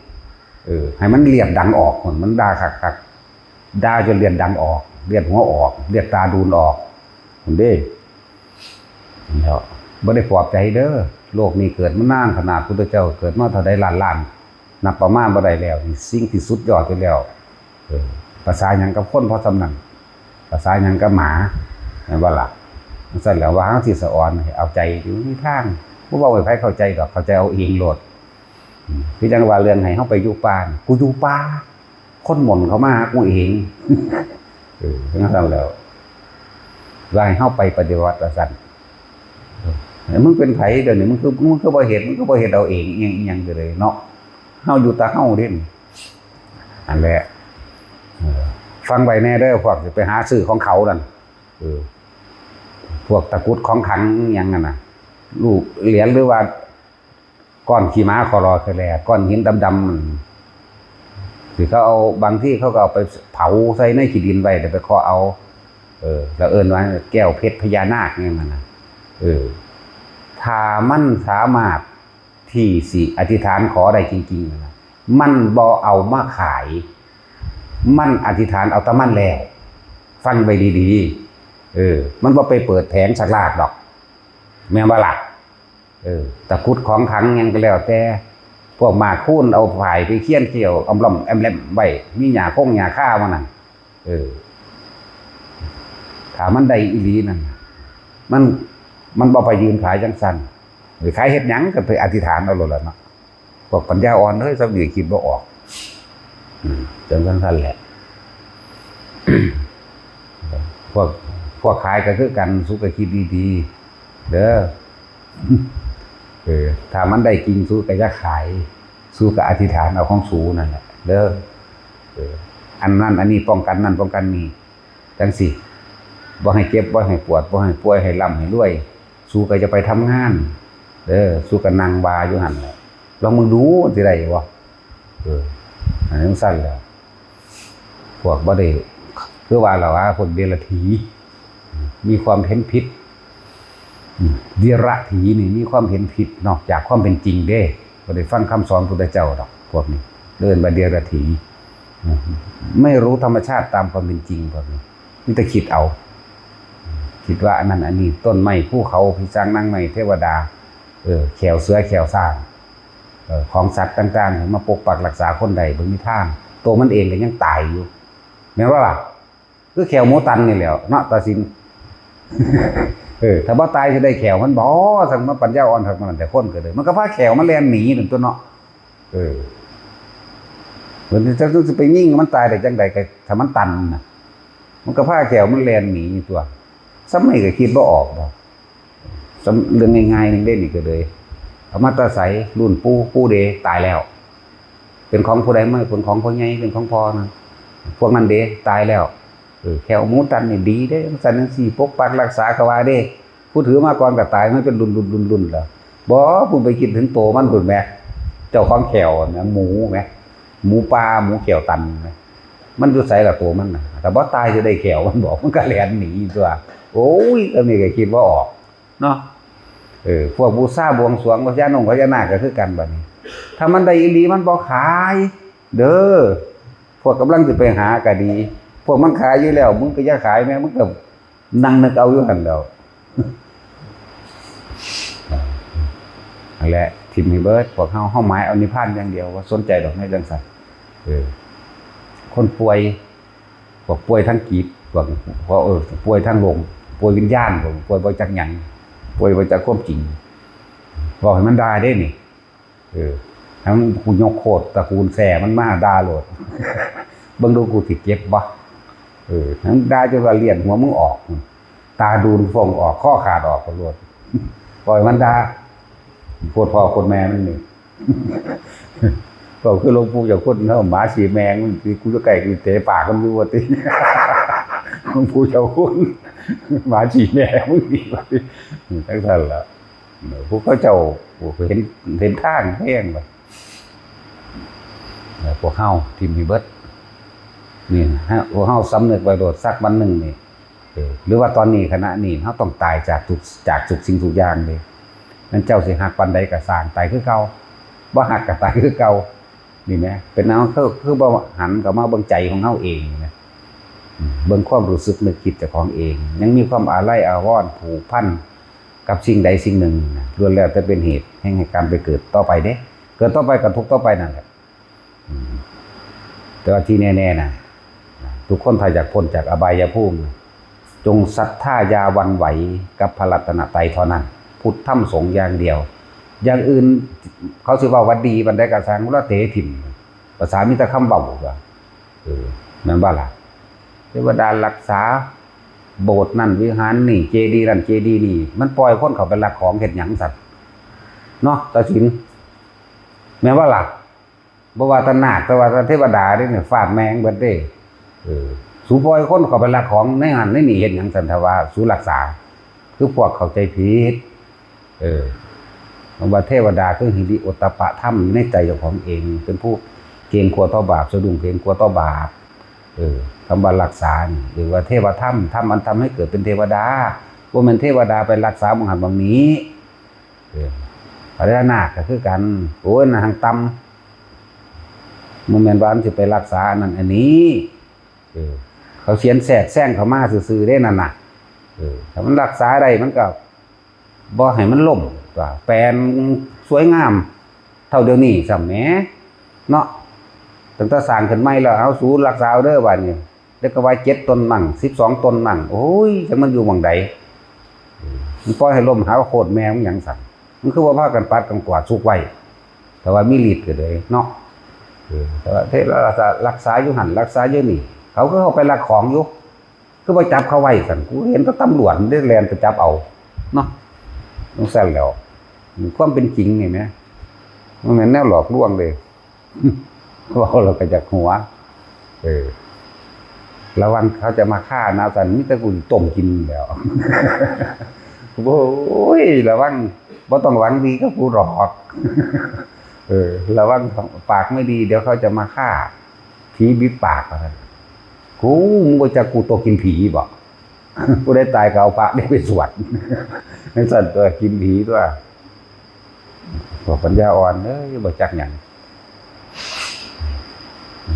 ເອີ ໃຫ້ມັນລຽດດັງອອກ ມັນດ່າຄັກໆ ດ່າຈົນລຽດດັງອອກ ລຽດຫົວອອກ ລຽດຕາດູນອອກພຸ້ນເດ້ ແລ້ວ ບໍ່ໄດ້ປອບໃຈເດີ ໂລກນີ້ເກີດມານານຂະໜາດ ພຸດທະເຈົ້າເກີດມາເທົ່າໃດລ້ານໆ ນັບປະມານບໍ່ໄດ້ແລ້ວ ນີ້ສິ່ງທີ່ສຸດຍອດຢູ່ແລ້ວ ເອີ ພາສາຫຍັງກັບຄົນພໍສ່ຳນັ້ນ ພາສາຫຍັງກັບໝາ ແມ່ນບໍ່ລະ? ຈັ່ງຊັ້ນແຫຼະ ວ່າເຮົາຊິສະອອນໃຫ້ເອົາໃຈຢູ່ ມີທາງ ບໍ່ເວົ້າໃຫ້ໃຜເຂົ້າໃຈດອກ ເຂົ້າໃຈເອົາເອງໂລດ ອືມ ຄືຈັ່ງວ່າເລື່ອງໃຫ້ເຮົາໄປຢູ່ປ່ານີ້ ກູຢູ່ປ່າ ຄົນໝົນເຂົ້າມາຫາກູເອງ ເອີ ຈັ່ງຊັ້ນແຫຼະ ວ່າໃຫ້ເຮົາໄປປະຕິບັດວ່າຊັ້ນ ເອີ ມຶງເປັນໃຜດຽວນີ້? ມຶງຄື ມຶງຄືບໍ່ເຮັດ? ມຶງຄືບໍ່ເຮັດເອົາເອງ ອີ່ຫຍັງ ອີ່ຫຍັງກະເລີຍເນາະ. ເຮົາຢູ່ຕາເຮົາເດ້. ອັນແຫຼະ ເອີ ຟັງໄວ້ແນ່ເດີ ພວກຊິໄປຫາຊື້ຂອງເຂົານັ້ນ. ເອີ ພວກຕະກຸດຂອງຂັງອີ່ຫຍັງຫັ້ນນະ ລູກຫຼຽນ ຫຼືວ່າ ກ້ອນຂີ້ໝາຂໍລໍແຄ່ແລ້ ກ້ອນຫີນດຳໆ ທີ່ເຂົາເອົາ ບາງທີເຂົາກໍເອົາໄປເຜົາໃສ່ໃນຂີ້ດິນໄວ້ ແລ້ວໄປເຄາະເອົາ. ເອີ ລະເອີ້ນວ່າແກ້ວເພັດພະຍານາກຫຍັງຫັ້ນນະ. ເອີ ຖ້າມັນສາມາດທີ່ຊິອະທິຖານຂໍໄດ້ຈິງໆ ນັ້ນນະ ມັນບໍ່ເອົາມາຂາຍ ມັນອະທິຖານເອົາແຕ່ມັນແລ້ວ. ຟັງໄວ້ດີໆ ເອີ ມັນບໍ່ໄປເປີດແຜງສາກລາກດອກ ແມ່ນບໍ່ລະ? ເອີ ຕະກຸດຂອງຂັງຫຍັງກໍແລ້ວແຕ່ ພວກໝາກຄູນເອົາຝ້າຍໄປຂຽນຂຽວອຳລ່ອມແອມແລມໄວ້ ມີຫຍ້າຄົງຫຍ້າຄາໝົດນັ້ນ. ເອີ ຖ້າມັນໄດ້ອີ່ຫຼີນັ້ນ ມັນ ມັນບໍ່ໄປຢືນຂາຍຈັ່ງຊັ້ນ. ເອີ ຂາຍເຮັດຫຍັງ? ກໍໄປອະທິຖານເອົາໂລດລະເນາະ. ພວກປັນຍາອ່ອນເອີຍ ສ່ຳນີ້ຄິດບໍ່ອອກ. ອືມ ຈັ່ງຊັ້ນແຫຼະ. ພວກ ພວກຂາຍກໍຄືກັນ ສູກໍຄິດດີໆເດີ. ເອີ ຖ້າມັນໄດ້ຈິງ ສູກໍຢ່າຂາຍ ສູກໍອະທິຖານເອົາຂອງສູນັ້ນແຫຼະເດີ. ເອີ ອັນນັ້ນອັນນີ້ ປ້ອງກັນນັ້ນປ້ອງກັນນີ້ ຈັ່ງຊີ້ ບໍ່ໃຫ້ເຈັບ ບໍ່ໃຫ້ປວດ ບໍ່ໃຫ້ປ່ວຍ ໃຫ້ລ່ຳໃຫ້ລວຍ ສູກໍຢ່າໄປທຳງານເດີ. ສູກໍນັ່ງວ່າຢູ່ຫັ້ນແຫຼະ ລອງເບິ່ງດູ ມັນຊິໄດ້ບໍ່? ເອີ ອັນຈັ່ງຊັ້ນແຫຼະ ພວກບໍ່ໄດ້ ຄືວ່າລະວ່າ ພວກເດຍລະຖີ ມີຄວາມເຫັນຜິດ. ເດຍລະຖີນີ້ມີຄວາມເຫັນຜິດນອກຈາກຄວາມເປັນຈິງເດ້ ບໍ່ໄດ້ຟັງຄຳສອນພຸດທະເຈົ້າດອກ ພວກນີ້ເອີ້ນວ່າເດຍລະຖີ. ໄມ່ຮູ້ທຳມະຊາດຕາມຄວາມເປັນຈິງ ພວກນີ້ມີແຕ່ຄິດເອົາ ຄິດວ່າອັນນັ້ນອັນນີ້ ຕົ້ນໄມ້ ພູເຂົາ ຜີສາງນາງໄມ້ ເທວະດາ ເອີ ແຂ້ວເສືອແຂ້ວຊ້າງ ເອີ ຂອງສັດຕ່າງໆ ມາປົກປັກລັກສາຄົນໄດ້ ບໍ່ມີທາງ ໂຕມັນເອງກໍຍັງຕາຍຢູ່ ແມ່ນບໍ່ລະ? ຄືແຂ້ວໝູຕັນນີ້ແຫຼ້ວເນາະ ຕາສິນ. ເອີ ຖ້າບໍ່ຕາຍຊິໄດ້ແຂ້ວມັນບໍ່? ຊ່າງມາປັນຍາອ່ອນຄັກ ມັນແຕ່ຄົນກໍເລີຍ ມັນກໍພາແຂ້ວມັນແລ່ນໜີນັ້ນຕົວະເນາະ. ເອີ ເພິ່ນຊິໄປຍິງມັນຕາຍໄດ້ຈັ່ງໃດ ກໍຖ້າມັນຕັນນະ ມັນກໍພາແຂ້ວມັນແລ່ນໜີຕົວະ. ສ່ຳນີ້ກໍຄິດບໍ່ອອກບໍ່? ສ່ຳເລື່ອງງ່າຍໆໜຶ່ງເດ້ນີ້ ກໍເລີຍເອົາມາແຕ່ໃສ? ລຸ້ນປູ່ ປູ່ເດ ຕາຍແລ້ວ. ເປັນຂອງຜູ້ໃດ? ມັນເປັນຂອງພໍ່ໃຫຍ່ ເປັນຂອງພໍ່ນັ້ນ ພວກນັ້ນເດ ຕາຍແລ້ວ. ເອີ ແຂ້ວໝູຕັນນີ້ດີເດ້ ຈັ່ງຊັ້ນຈັ່ງຊີ້ ປົກປັກລັກສາ ກະວ່າເດ້ ຜູ້ຖືມາກ່ອນກໍຕາຍ ມັນເປັນລຸ້ນໆໆແລ້ວ. ບໍ່ ພຸ້ນໄປຄິດເຖິງໂຕມັນພຸ້ນແໝ ເຈົ້າຂອງແຂ້ວນະ ໝູແໝ ໝູປ່າ ໝູແຂ້ວຕັນແໝ ມັນຢູ່ໃສລະໂຕມັນນະ? ຖ້າບໍ່ຕາຍຊິໄດ້ແຂ້ວມັນບໍ່? ມັນກໍແລ່ນໜີຕົວະ. ໂອ້ຍ ອັນນີ້ກໍຄິດບໍ່ອອກເນາະ. ເອີ ພວກບູຊາບວງສວງພະຍານົງພະຍານາກກໍຄືກັນບັດນີ້ ຖ້າມັນໄດ້ອີ່ຫຼີມັນບໍ່ຂາຍເດີ. ພວກກຳລັງຊິໄປຫາກໍດີ ພວກມັນຂາຍຢູ່ແລ້ວ ມຶງກໍຢ່າຂາຍແໝ ມຶງກໍນັ່ງນຶກເອົາຢູ່ຫັ້ນແຫຼ້ວ. ຫັ້ນແຫຼະ ຖິ້ມໃຫ້ເບິດ ພວກເຮົາ ເຮົາໝາຍເອົານິບພານຢ່າງດຽວ ບໍ່ສົນໃຈດອກແນວຈັ່ງຊັ້ນ. ເອີ ຄົນປ່ວຍ ພວກປ່ວຍທາງຈິດ ພວກ ພວກ ເອີ ປ່ວຍທາງໂລກ ປ່ວຍວິນຍານ ພວກປ່ວຍບໍ່ຈັກຫຍັງ ປ່ວຍບໍ່ຈັກຄວາມຈິງ ເວົ້າໃຫ້ມັນດ່າເດ້ນີ້. ເອີ ທັງກູຍົກໂຄດຕະກູນແຊມັນມາດ່າໂລດ ເບິ່ງດູກູຊິເຈັບບໍ່? ເອີ ທັງດ່າຈົນວ່າລ້ຽນຫົວມຶງອອກ ຕາດູນຟ່ອງອອກ ຄໍຂາດອອກໂລດ ປ່ອຍມັນດ່າ ໂຄດພໍ່ໂຄດແມ່ມັນນີ້. ເວົ້າຄືຫຼວງປູ່ເຈົ້າຄຸນເນາະ ໝາສີແມງ ມັນຊິ ກູຢູ່ໃກ້ກູເຕະປາກມັນຢູ່ວ່າຕິ ຫຼວງປູ່ເຈົ້າຄຸນ ໝາສີແມງ ມັນນີ້ວ່າຕິ ຈັ່ງຊັ້ນລະ. ພວກເຂົາເຈົ້າເຫັນ ເຫັນທາງແຮງວ່າ ພວກເຮົາຖິ້ມໃຫ້ເບິດ ນີ້ ພວກເຮົາສຳນຶກໄວ້ໂລດ ສັກວັນໜຶ່ງນີ້ ເອີ ຫຼືວ່າຕອນນີ້ ຂະນະນີ້ ເຮົາຕ້ອງຕາຍຈາກທຸກ ຈາກທຸກສິ່ງທຸກຢ່າງເດ້. ແມ່ນເຈົ້າຊິຮັກປານໃດກໍຊ່າງ ຕາຍຄືເກົ່າ ບໍ່ຮັກກໍຕາຍຄືເກົ່າ ນີ້ແໝ ເປັນຫຍັງ ຄື ຄືບໍ່ຫັນເຂົ້າມາເບິ່ງໃຈຂອງເຮົາເອງນີ້ແໝ ເບິ່ງຄວາມຮູ້ສຶກນຶກຄິດເຈົ້າຂອງເອງ ຍັງມີຄວາມອາໄລອາວອນຜູກພັນກັບສິ່ງໃດສິ່ງໜຶ່ງ ລ້ວນແລ້ວແຕ່ເປັນເຫດແຫ່ງໃຫ້ການໄປເກີດຕໍ່ໄປເດ້ ເກີດຕໍ່ໄປກໍທຸກຕໍ່ໄປນັ້ນແຫຼະ. ອືມ ແຕ່ວ່າທີ່ແນ່ໆນະ ທຸກຄົນຖ້າຢາກພົ້ນຈາກອະບາຍຍະພູມ ຈົ່ງສັດທາຢ່າຫວັ່ນໄຫວກັບພະລັດຕະນະໄຕເທົ່ານັ້ນ ພຸດທຳສົງຢ່າງດຽວ ຢ່າງອື່ນເຂົາຊິເວົ້າວ່າດີປານໃດກໍຊ່າງ ລະເຕະຖິ້ມ ພາສາມີແຕ່ຄຳເວົ້າ ເອີ ແມ່ນບໍ່ລະ? ເທວະດາລັກສາ ໂບດນັ້ນວິຫານນີ້ ເຈດີນັ້ນເຈດີນີ້ ມັນປ່ອຍຄົນເຂົ້າໄປລັກຂອງເຮັດຫຍັງຊັ້ນເນາະ ຕາສິນ ແມ່ນບໍ່ລະ? ບໍ່ວ່າແຕ່ນາກ ແຕ່ວ່າແຕ່ເທວະດາເດ້ນີ້ ຟາດແມ່ງເບິດເດ້. ເອີ ສູປ່ອຍຄົນເຂົ້າໄປລັກຂອງໃນຫັ້ນໃນນີ້ເຮັດຫຍັງຊັ້ນ ຖ້າວ່າສູລັກສາ? ຄືພວກເຂົ້າໃຈຜິດ. ເອີ ຄຳວ່າເທວະດາຄືຫິລິໂອດຕະປະທຳຢູ່ໃນໃຈເຈົ້າຂອງເອງ ເປັນຜູ້ເກງກົວຕໍ່ບາບ ສະດຸ້ງເກງກົວຕໍ່ບາບ. ເອີ ຄຳວ່າລັກສານີ້ ຫຼືວ່າເທວະທຳ ທຳອັນທຳໃຫ້ເກີດເປັນເທວະດາ ບໍ່ແມ່ນເທວະດາໄປລັກສາໝ່ອງຫັ້ນໝ່ອງນີ້. ເອີ ພະຍານາກກໍຄືກັນ ໂອ້ຍ ນາງຕ່ຳ ບໍ່ແມ່ນວ່າມັນຊິໄປລັກສາອັນນັ້ນອັນນີ້. ເອີ ເຂົາຂຽນແຊກແຊງເຂົ້າມາຊື່ໆເດ້ນັ້ນນະ. ເອີ ຖ້າມັນລັກສາໄດ້ ມັນກໍບໍ່ໃຫ້ມັນລົ້ມຕົວະ ແປນສວຍງາມເທົ່າດຽວນີ້ຊ້ຳແໝ ເນາະ. ຕັ້ງແຕ່ສ້າງຂຶ້ນໃໝ່ແລ້ວ ເອົາ ສູລັກສາເອົາເດີບາດນີ້. ແລ້ວກໍວ່າເຈັດຕົນມັ້ງ ສິບສອງຕົນມັ້ງ ໂອ້ຍ ຈັກມັນຢູ່ໝ່ອງໃດ. ມັນປ່ອຍໃຫ້ລົ້ມຫາໂຄດແມ່ມັນຫຍັງຊັ້ນ? ມັນຄືບໍ່ພາກັນປັດກັນກວາດສຸກໄວ້ ຖ້າວ່າມີລິດກໍເລີຍເນາະ. ເອີ ແຕ່ວ່າເທວະດາລັກສາຢູ່ຫັ້ນ ລັກສາຢູ່ນີ້ ເຂົາຄືເຂົ້າໄປລັກຂອງຢູ່ ຄືບໍ່ຈັບເຂົາໄວ້ຊັ້ນ? ກູເຫັນແຕ່ຕຳຫຼວດເດ້ແລ່ນໄປຈັບເອົາເນາະ. ຈັ່ງຊັ້ນແຫຼ້ວ ຄວາມເປັນຈິງນີ້ແໝ ມັນແມ່ນແນວຫຼອກລວງເດ້. ເວົ້າແລ້ວກໍຢາກຫົວ. ເອີ ລະວັງເຂົາຈະມາຂ້ານາຊັ້ນ ມີແຕ່ກູຕົ້ມກິນແລ້ວ. ໂອ້ຍ ລະວັງ ບໍ່ຕ້ອງຫວັງດີກັບກູດອກ. ເອີ ລະວັງປາກໄມ່ດີ ດຽວເຂົາຈະມາຂ້າ ຜີບິດປາກວ່າຊັ້ນ. ກູ ມຶງບໍ່ຈັກກູຕົວກິນຜີບໍ? ຜູ້ໃດຕາຍກໍເອົາພະນີ້ໄປສວດ ຈັ່ງຊັ້ນຕົວະ ກິນຜີຕົວະ. ພວກປັນຍາອ່ອນເອີຍ ບໍ່ຈັກຫຍັງ.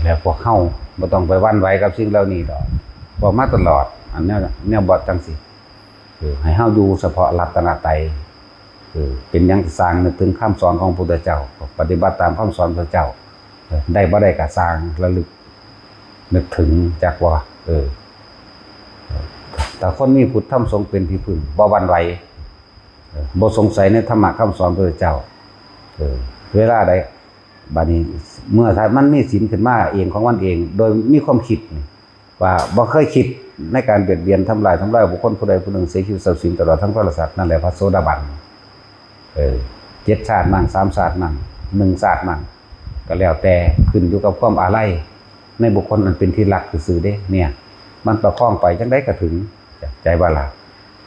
ແລ້ວພວກເຮົາບໍ່ຕ້ອງໄປຫວັ່ນໄຫວກັບສິ່ງເຫຼົ່ານີ້ດອກ ເວົ້າມາຕະຫຼອດ ອັນແນວ ແນວບອດຈັ່ງຊີ້ ເອີ ໃຫ້ເຮົາຢູ່ສະເພາະລັດຕະນະໄຕ. ເອີ ເປັນຫຍັງກໍຊ່າງ ນຶກເຖິງຄຳສອນຂອງພະພຸດທະເຈົ້າ ປະຕິບັດຕາມຄຳສອນພະເຈົ້າ. ເອີ ໄດ້ບໍ່ໄດ້ກໍຊ່າງ ລະລຶກ ນຶກເຖິງ ຈັກບໍ່? ເອີ ຖ້າຄົນມີພຸດທຳສົງເປັນທີ່ເພິ່ງ ບໍ່ຫວັ່ນໄຫວ ເອີ ບໍ່ສົງໄສໃນທຳມະຄຳສອນພະພຸດທະເຈົ້າ. ເອີ ເວລາໃດ ບາດນີ້ ເມື່ອມັນມີສິນຂຶ້ນມາເອງຂອງມັນເອງ ໂດຍມີຄວາມຄິດນີ້ ວ່າບໍ່ເຄີຍຄິດໃນການບຽດບຽນ ທຳລາຍ ທຳລາຍບຸກຄົນຜູ້ໃດຜູ້ໜຶ່ງ ເສຍຊີວິດຊັບສິນ ຕະຫຼອດທັງພະລະສັດ ນັ້ນແຫຼະພະໂສດາບັນ. ເອີ ເຈັດຊາດມັ້ງ ສາມຊາດມັ້ງ ໜຶ່ງຊາດມັ້ງ ກໍແລ້ວແຕ່ ຂຶ້ນຢູ່ກັບຄວາມອາໄລໃນບຸກຄົນອັນເປັນທີ່ຮັກຊື່ໆເດ້. ເນ່ຍ ມັນປະຄອງໄປຈັ່ງໃດກໍເຖິງ ໃຈວ່າລະ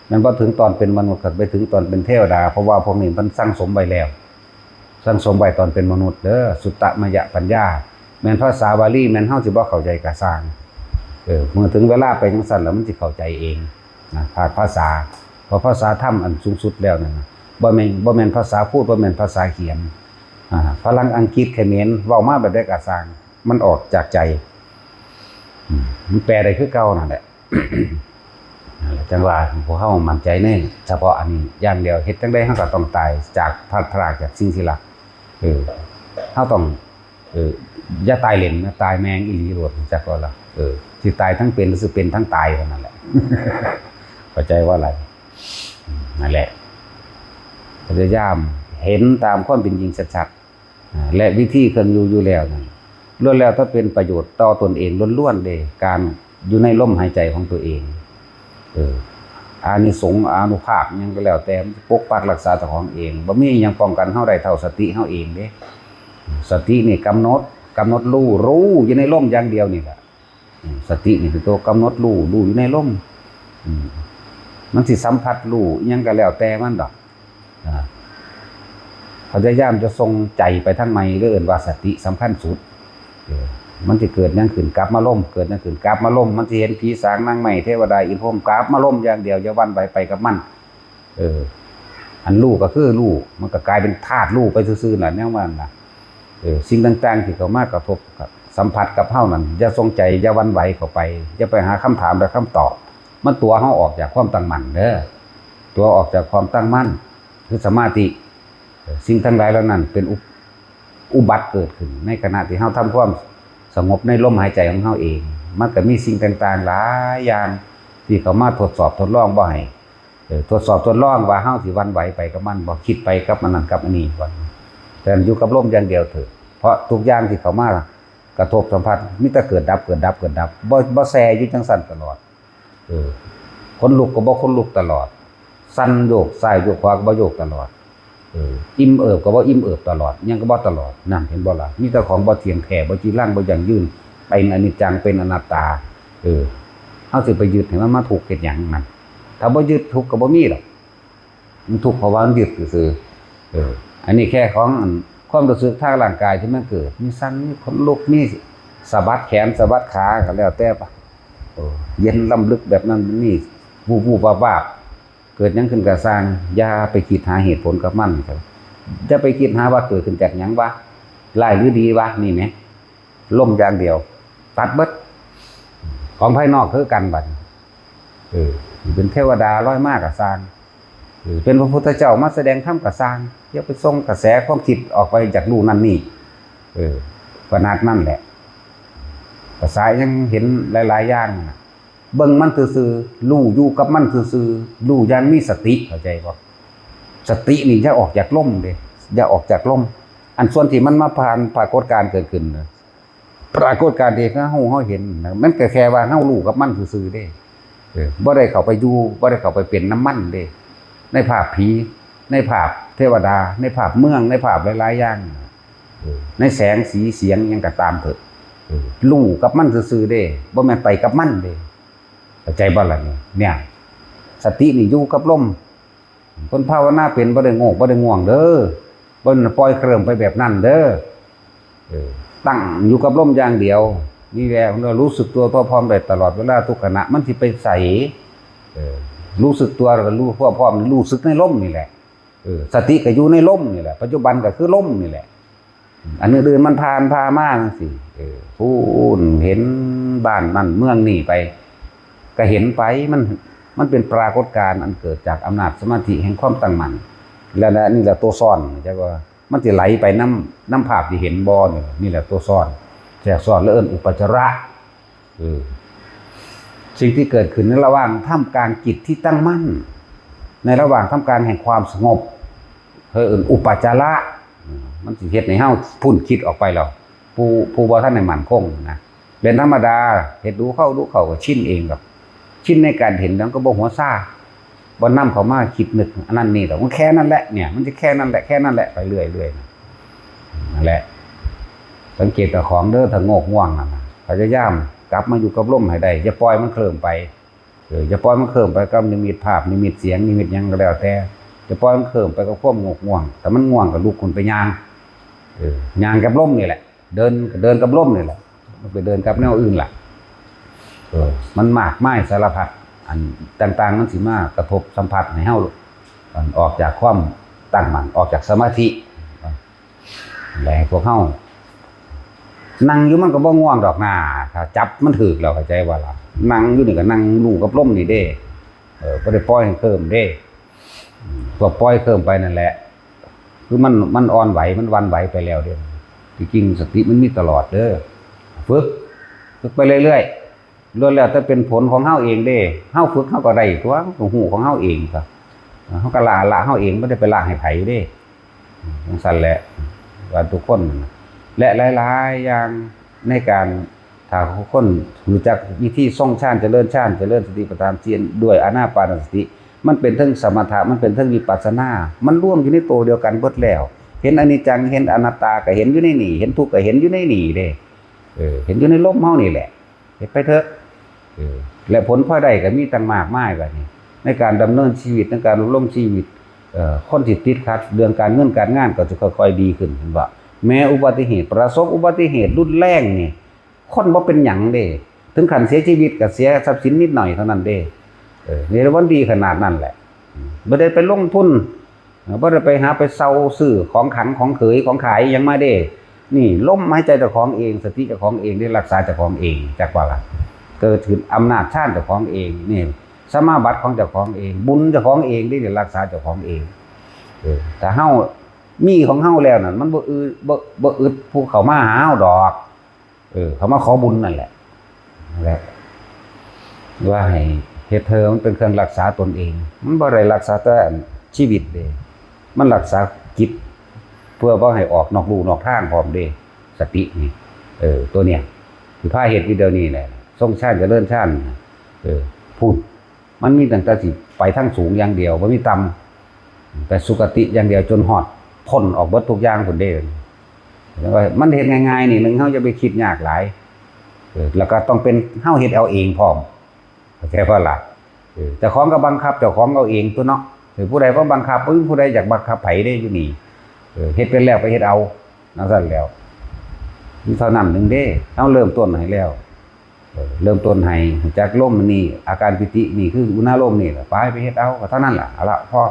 ແມ່ນບໍ່ເຖິງຕອນເປັນມະນຸດ ກໍໄປເຖິງຕອນເປັນເທວະດາ ເພາະວ່າພວກນີ້ມັນສັ່ງສົມໄວ້ແລ້ວ ສັ່ງສົມໄວ້ຕອນເປັນມະນຸດເດີ ສຸດຕະມະຍະປັນຍາ. ແມ່ນພາສາບາລີ ແມ່ນເຮົາຊິບໍ່ເຂົ້າໃຈກໍຊ່າງ ເອີ ເມື່ອເຖິງເວລາໄປຈັ່ງຊັ້ນແລ້ວ ມັນຊິເຂົ້າໃຈເອງນະ ພາກພາສາ. ເພາະພາສາທຳອັນສູງສຸດແລ້ວນັ້ນນະ ບໍ່ແມ່ນ ບໍ່ແມ່ນພາສາພູດ ບໍ່ແມ່ນພາສາຂຽນ. ອ່າ ຝຣັ່ງ ອັງກິດ ຂະເໝນ ເວົ້າມາແບບໃດກໍຊ່າງ ມັນອອກຈາກໃຈ ອືມ ມັນແປໄດ້ຄືເກົ່ານັ້ນແຫຼະ. ນັ້ນແຫຼະ ຈັ່ງວ່າພວກເຮົາໝັ້ນໃຈໃນສະເພາະອັນນີ້ຢ່າງດຽວ ເຮັດຈັ່ງໃດເຮົາກໍຕ້ອງຕາຍຈາກ ພາດພຣາກຈາກສິ່ງທີ່ຮັກ. ເອີ ເຮົາຕ້ອງ ເອີ ຢ່າຕາຍເຫຼັ້ນນະ ຕາຍແມ່ງອີ່ຫຼີໂລດ ຮູ້ຈັກບໍ່ລະ? ເອີ ຊິຕາຍທັງເປັນ ຫຼືຊິເປັນທັງຕາຍເທົ່ານັ້ນແຫຼະ ເຂົ້າໃຈບໍ່ລະ? ອືມ ນັ້ນແຫຼະ ພະຍາຍາມເຫັນຕາມຄວາມເປັນຈິງຊັດໆ ອ່າ ແລະ ວິທີເຄື່ອງຢູ່ຢູ່ແລ້ວນັ້ນ ລ້ວນແລ້ວແຕ່ເປັນປະໂຫຍດຕໍ່ຕົນເອງລ້ວນໆເດ້ ການຢູ່ໃນລົມຫາຍໃຈຂອງຕົວເອງ. ເອີ ອານິສົງ ອານຸພາບຫຍັງກໍແລ້ວແຕ່ ມັນຈະປົກປັກຮັກສາເຈົ້າຂອງເອງ ບໍ່ມີຫຍັງປ້ອງກັນເຮົາໄດ້ເທົ່າສະຕິເຮົາເອງເດ້. ສະຕິນີ້ກຳນົດ ກຳນົດຮູ້ ຮູ້ຢູ່ໃນລົມຢ່າງດຽວນີ້ແຫຼະ. ອືມ ສະຕິນີ້ເປັນຕົວກຳນົດຮູ້ ຮູ້ຢູ່ໃນລົມ. ອືມ ມັນຊິສຳຜັດຮູ້ອີ່ຫຍັງກໍແລ້ວແຕ່ມັນດອກ. ອ່າ ພະຍາຍາມຈະສົ່ງໃຈໄປທາງໃໝ່ ຫຼືເອີ້ນວ່າສະຕິສຳຄັນສຸດ. ເອີ ມັນຊິເກີດຫຍັງຂຶ້ນ ກັບມາລົມ ເກີດຫຍັງຂຶ້ນ ກັບມາລົມ. ມັນຊິເຫັນຜີສາງນາງໄມ້ ເທວະດາ ອີ່ໂຮມ ກັບມາລົມຢ່າງດຽວ ຢ່າຫວັ່ນໄຫວ ໄປກັບມັນ. ເອີ ອັນຮູ້ກໍຄືຮູ້ ມັນກໍກາຍເປັນທາດຮູ້ໄປຊື່ໆນັ້ນ ແນວວ່ານັ້ນນະ. ເອີ ສິ່ງຕ່າງໆທີ່ເຂົ້າມາກະທົບ ສຳຜັດກັບເຮົານັ້ນ ຢ່າສົງໄຈ ຢ່າຫວັ່ນໄຫວເຂົ້າໄປ ຢ່າໄປຫາຄຳຖາມ ແລະ ຄຳຕອບ ມັນຕົວະເຮົາອອກຈາກຄວາມຕັ້ງໝັ້ນເດີ ຕົວະອອກຈາກຄວາມຕັ້ງໝັ້ນ ຄືສະມາທິ. ເອີ ສິ່ງທັງຫຼາຍເຫຼົ່ານັ້ນເປັນອຸ ອຸບັດເກີດຂຶ້ນ ໃນຂະນະທີ່ເຮົາທຳຄວາມສະຫງົບໃນລົມຫາຍໃຈຂອງເຮົາເອງ. ມັນກໍມີສິ່ງຕ່າງໆຫຼາຍຢ່າງທີ່ເຂົ້າມາທົດສອບທົດລອງບໍ່ໃຫ້ ເອີ ທົດສອບທົດລອງວ່າເຮົາຊິຫວັ່ນໄຫວໄປກັບມັນບໍ່ ຄິດໄປກັບອັນນັ້ນກັບອັນນີ້ບໍ່. ແຕ່ຢູ່ກັບລົມຢ່າງດຽວເທີ້ ເພາະທຸກຢ່າງທີ່ເຂົ້າມາກະທົບສຳຜັດ ມີແຕ່ເກີດດັບ ເກີດດັບ ເກີດດັບ ບໍ່ ບໍ່ແຊ່ຢູ່ຈັ່ງຊັ້ນຕະຫຼອດ. ເອີ ຂົນລຸກກໍບໍ່ຂົນລຸກຕະຫຼອດ, ສັ່ນໂຍກຊ້າຍໂຍກຂວາກໍບໍ່ໂຍກຕະຫຼອດ, ເອີ ອີ່ມເອີບກໍບໍ່ອີ່ມເອີບຕະຫຼອດ, ຫຍັງກໍບໍ່ຕະຫຼອດ. ນັ້ນເຫັນບໍ່ລະ? ມີແຕ່ຂອງບໍ່ທ່ຽງແທ້, ບໍ່ຈີລັງ, ບໍ່ຢັ້ງຢືນ, ເປັນອະນິດຈັງ, ເປັນອະນັດຕາ. ເອີ ເຮົາຊິໄປຍຶດໃຫ້ມັນມາທຸກເຮັດຫຍັງ? ນັ້ນ ຖ້າບໍ່ຍຶດ ທຸກກໍບໍ່ມີດອກ. ມັນທຸກເພາະວ່າມັນຍຶດຊື່ໆ. ເອີ ອັນນີ້ແຄ່ຂອງ ອັນ ຄວາມຮູ້ສຶກທາງຮ່າງກາຍທີ່ມັນເກີດ, ມີສັ່ນ, ມີຂົນລຸກ, ມີສະບັດແຂນສະບັດຂາກໍແລ້ວແຕ່. ເອີ ເຢັນລ້ຳເລິກແບບນັ້ນ, ມີວູບໆວາບໆ, ເກີດຫຍັງຂຶ້ນກໍຊ່າງ, ຢ່າໄປຄິດຫາເຫດຜົນກັບມັນ. ຢ່າໄປຄິດຫາວ່າເກີດຂຶ້ນຈາກຫຍັງວະ, ຮ້າຍຫຼືດີວະ, ນີ້ແໝ. ລົມຢ່າງດຽວ, ຕັດເບິດ. ຂອງພາຍນອກຄືກັນບັດນີ້. ເອີ ເປັນເທວະດາລອຍມາກໍຊ່າງ, ເອີ ເປັນພະພຸດທະເຈົ້າມາສະແດງທຳກໍຊ່າງ, ຢ່າໄປສົ່ງກະແສຄວາມຄິດອອກໄປຈາກຮູ້ນັ້ນນີ້. ເອີ ຂະໜາດນັ້ນແຫຼະ. ພາສາຍັງເຫັນຫຼາຍໆຢ່າງນະ, ເບິ່ງມັນຊື່ໆ, ຮູ້ຢູ່ກັບມັນຊື່ໆ, ຮູ້ຢ່າງມີສະຕິ, ເຂົ້າໃຈບໍ່? ສະຕິນີ້ຢ່າອອກຈາກລົມເດ້, ຢ່າອອກຈາກລົມ. ອັນສ່ວນທີ່ມັນມາຜ່ານປາກົດການເກີດຂຶ້ນນະ, ປາກົດການທີ່ເຮົາຮູ້ເຮົາເຫັນນະ, ມັນກໍແຄ່ວ່າເຮົາຮູ້ກັບມັນຊື່ໆເດ້. ເອີ ບໍ່ໄດ້ເຂົ້າໄປຢູ່, ບໍ່ໄດ້ເຂົ້າໄປເປັນນຳມັນເດ້. ໃນພາບຜີ, ໃນພາບເທວະດາ, ໃນພາບເມືອງ, ໃນພາບຫຼາຍໆຢ່າງ, ເອີ ໃນແສງ, ສີ, ສຽງ ຫຍັງກໍຕາມເຖາະ, ເອີ ຮູ້ກັບມັນຊື່ໆເດ້, ບໍ່ແມ່ນໄປກັບມັນເດ້. ເຂົ້າໃຈບໍ່ລະນີ້? ເນີ້ຍ ສະຕິນີ້ຢູ່ກັບລົມ. ຄົນພາວະນາເປັນ ບໍ່ໄດ້ໂງກ ບໍ່ໄດ້ງ່ວງເດີ, ບໍ່ໄດ້ປ່ອຍເຄີລິມໄປແບບນັ້ນເດີ. ເອີ ຕັ້ງຢູ່ກັບລົມຢ່າງດຽວ. ນີ້ແຫຼະ ເຮົາຮູ້ສຶກຕົວທົ່ວພ້ອມໄດ້ຕະຫຼອດເວລາທຸກຂະນະ. ມັນຊິໄປໃສ? ເອີ ຮູ້ສຶກຕົວ ແລ້ວກໍຮູ້ທົ່ວພ້ອມ, ຮູ້ສຶກໃນລົມນີ້ແຫຼະ. ເອີ ສະຕິກໍຢູ່ໃນລົມນີ້ແຫຼະ, ປັດຈຸບັນກໍຄືລົມນີ້ແຫຼະ. ອັນອື່ນໆມັນຜ່ານພາມາຈັ່ງຊີ້. ເອີ ພຸ້ນເຫັນບ້ານນັ້ນເມືອງນີ້ໄປ ກໍເຫັນໄປ. ມັນ ມັນເປັນປາກົດການອັນເກີດຈາກອຳນາດສະມາທິແຫ່ງຄວາມຕັ້ງໝັ້ນ. ແລ້ວ ແລະ ນີ້ແຫຼະຕົວຊ້ອນ, ຈັກວ່າມັນຊິໄຫຼໄປນຳ ນຳພາບທີ່ເຫັນບໍ່? ນີ້ ນີ້ແຫຼະຕົວຊ້ອນ, ແທກຊ້ອນ ແລະ ເອີ້ນອຸປະຈາລະ. ເອີ ສິ່ງທີ່ເກີດຂຶ້ນໃນລະຫວ່າງທ່າມກາງຈິດທີ່ຕັ້ງໝັ້ນ, ໃນລະຫວ່າງທ່າມກາງແຫ່ງຄວາມສະຫງົບ, ເຂົາເອີ້ນອຸປະຈາລະ. ມັນຊິເຮັດໃຫ້ເຮົາພຸ້ນຄິດອອກໄປແລ້ວ, ຜູ້ ຜູ້ບໍ່ທັນໄດ້ໝັ້ນຄົງນະ. ເປັນທຳມະດາ, ເຮັດດູເຂົ້າ ດູເຂົ້າກໍຊິນເອງດອກ. ຊິນໃນການເຫັນແລ້ວກໍບໍ່ຫົວຊາ, ບໍ່ນຳເຂົ້າມາຄິດນຶກອັນນັ້ນນີ້ດອກ. ມັນແຄ່ນັ້ນແຫຼະ, ເນີ້ຍ ມັນຊິແຄ່ນັ້ນແຫຼະ, ແຄ່ນັ້ນແຫຼະ ໄປເລື້ອຍໆ. ນັ້ນແຫຼະ, ສັງເກດເຈົ້າຂອງເດີ, ຖ້າໂງກງ່ວງນັ້ນນະ, ພະຍາຍາມກັບມາຢູ່ກັບລົມໃຫ້ໄດ້, ຢ່າປ່ອຍມັນເຄື່ອນໄປ. ເອີ ຢ່າປ່ອຍມັນເຄື່ອນໄປກັບນິມິດພາບ, ນິມິດສຽງ, ນິມິດຫຍັງກໍແລ້ວແຕ່. ຢ່າປ່ອຍມັນເຄື່ອນໄປກັບຄວາມໂງກງ່ວງ. ຖ້າມັນງ່ວງກໍລຸກຂຶ້ນໄປຍ່າງ, ເອີ ຍ່າງກັບລົມນີ້ແຫຼະ. ເດີນ ເດີນກັບລົມນີ້ແຫຼະ, ມັນໄປເດີນກັບແນວອື່ນລະ. ເອີ ມັນມາກມາຍສາລະພັດ ອັນຕ່າງໆ ມັນຊິມາກະທົບສຳຜັດໃຫ້ເຮົາ ອັນ ອອກຈາກຄວາມຕັ້ງໝັ້ນ, ອອກຈາກສະມາທິ. ແລະ ໃຫ້ພວກເຮົານັ່ງຢູ່ມັນກໍບໍ່ງ່ວງດອກນາ, ຖ້າຈັບມັນຖືກແລ້ວ, ເຂົ້າໃຈບໍ່ລະ? ນັ່ງຢູ່ນີ້ກໍນັ່ງຮູ້ກັບລົມນີ້ເດ້. ເອີ ບໍ່ໄດ້ປ່ອຍໃຫ້ເຄີມເດ້. ອືມ ພວກປ່ອຍເຄີມໄປນັ້ນແຫຼະ ຄືມັນ ມັນອ່ອນໄຫວ ມັນຫວັ່ນໄຫວໄປແລ້ວເດ້. ທີ່ຈິງສະຕິມັນມີຕະຫຼອດເດີ. ຝຶກ ຝຶກໄປເລື້ອຍໆ ລ້ວນແລ້ວແຕ່ເປັນຜົນຂອງເຮົາເອງເດ້. ເຮົາຝຶກເຮົາກໍໄດ້ຕົວະ, ເຮົາກໍຮູ້ຂອງເຮົາເອງຕົວະ. ເຮົາກໍລະ ລະເຮົາເອງ, ບໍ່ໄດ້ໄປລະໃຫ້ໃຜເດ້. ຈັ່ງຊັ້ນແຫຼະ ວ່າທຸກຄົນ ແລະ ຫຼາຍໆຢ່າງໃນການ ຖ້າຄົນຮູ້ຈັກວິທີຊົງຊານ ຈະເລີນຊານ ຈະເລີນສະຕິປະທານສີ່ດ້ວຍອານາປານສະຕິ ມັນເປັນເທິງສະມະຖະ ມັນເປັນເທິງວິປັດສະນາ ມັນລວມຢູ່ໃນໂຕດຽວກັນເບິດແລ້ວ. ເຫັນອະນິດຈັງ ເຫັນອະນັດຕາ ກໍເຫັນຢູ່ໃນນີ້ ເຫັນທຸກກໍເຫັນຢູ່ໃນນີ້ເດ້. ເອີ ເຫັນຢູ່ໃນລົມເຮົານີ້ແຫຼະ. ເຮັດໄປເຖາະ. ເອີ ແລະ ຜົນພອຍໄດ້ກໍມີຕັ້ງມາກມາຍບາດນີ້ ໃນການດຳເນີນຊີວິດ ໃນການດຳລົງຊີວິດ. ເອີ ຄົນທີ່ຕິດຂັດເລື່ອງການເງິນການງານກໍຈະຄ່ອຍໆດີຂຶ້ນ ເຫັນບໍ່? ແມ້ອຸບັດຕິເຫດ ປະສົບອຸບັດຕິເຫດຮຸນແຮງນີ້ ຄົນບໍ່ເປັນຫຍັງເດ້ ເຖິງຂັ້ນເສຍຊີວິດກໍເສຍຊັບສິນນິດໜ້ອຍເທົ່ານັ້ນເດ້. ເອີ ນີ້ລະມັນດີຂະໜາດນັ້ນແຫຼະ. ບໍ່ໄດ້ໄປລົງທຶນ ບໍ່ໄດ້ໄປຫາໄປເຊົ່າຊື້ຂອງຂັງຂອງເຂີຍຂອງຂາຍຫຍັງມາເດ້. ນີ້ລົມຫາຍໃຈເຈົ້າຂອງເອງ ສະຕິເຈົ້າຂອງເອງເດ້ ລັກສາເຈົ້າຂອງເອງ ຈັກວ່າລະ ເກີດຂຶ້ນອຳນາດຊານເຈົ້າຂອງເອງ. ນີ້ສະມາບັດຂອງເຈົ້າຂອງເອງ ບຸນເຈົ້າຂອງເອງເດ້ ລັກສາເຈົ້າຂອງເອງ. ເອີ ຖ້າເຮົາມີຂອງເຮົາແລ້ວນັ້ນ ມັນບໍ່ອຶດ ບໍ່ ບໍ່ອຶດຜູ້ເຂົ້າມາຫາເຮົາດອກ. ເອີ ເຂົາມາຂໍບຸນນັ້ນແຫຼະ ນັ້ນແຫຼະ ວ່າໃຫ້ເຮັດເທີມັນເປັນເຄື່ອງລັກສາຕົນເອງ. ມັນບໍ່ໄດ້ລັກສາແຕ່ອັນຊີວິດເດ້ ມັນລັກສາຈິດ ເພື່ອບໍ່ໃຫ້ອອກນອກลู่ນອກທາງພ້ອມເດ້ ສະຕິນີ້. ເອີ ຕົວເນີ້ຍ ທີ່ພາເຮັດຢູ່ດຽວນີ້ແຫຼະ ຊົງຊານຈະເລີນຊານ. ເອີ ພຸ້ນ ມັນມີຕັ້ງແຕ່ຊິໄປທາງສູງຢ່າງດຽວ ບໍ່ມີຕ່ຳ ໄປສຸຄະຕິຢ່າງດຽວ ຈົນຮອດພົ້ນອອກເບິດທຸກຢ່າງພຸ້ນເດ້. ແລ້ວມັນເຮັດງ່າຍໆນີ້ ເຮົາຢ່າໄປຄິດຍາກຫຼາຍ. ເອີ ແລ້ວກໍຕ້ອງເປັນເຮົາເຮັດເອົາເອງພ້ອມ ເຂົ້າໃຈບໍ່ລະ? ເອີ ເຈົ້າຂອງກໍບັງຄັບເຈົ້າຂອງເອົາເອງຕົວະເນາະ. ເອີ ຜູ້ໃດມາບັງຄັບ ບໍ່ມີຜູ້ໃດຢາກບັງຄັບໃຜເດ້ຢູ່ນີ້. ເອີ ເຮັດເປັນແລ້ວກໍເຮັດເອົາ ຈັ່ງຊັ້ນແລ້ວ. ມີເທົ່ານັ້ນໜຶ່ງເດ້ ເຮົາເລີ່ມຕົ້ນໃຫ້ແລ້ວ. ເອີ ເລີ່ມຕົ້ນໃຫ້ຮູ້ຈັກລົມນີ້ ອາການປີຕິນີ້ ຄືອຸນາລົມນີ້ລະ ໄປ ໄປເຮັດເອົາ ກໍເທົ່ານັ້ນລະ. ເອົາລະ ພໍ.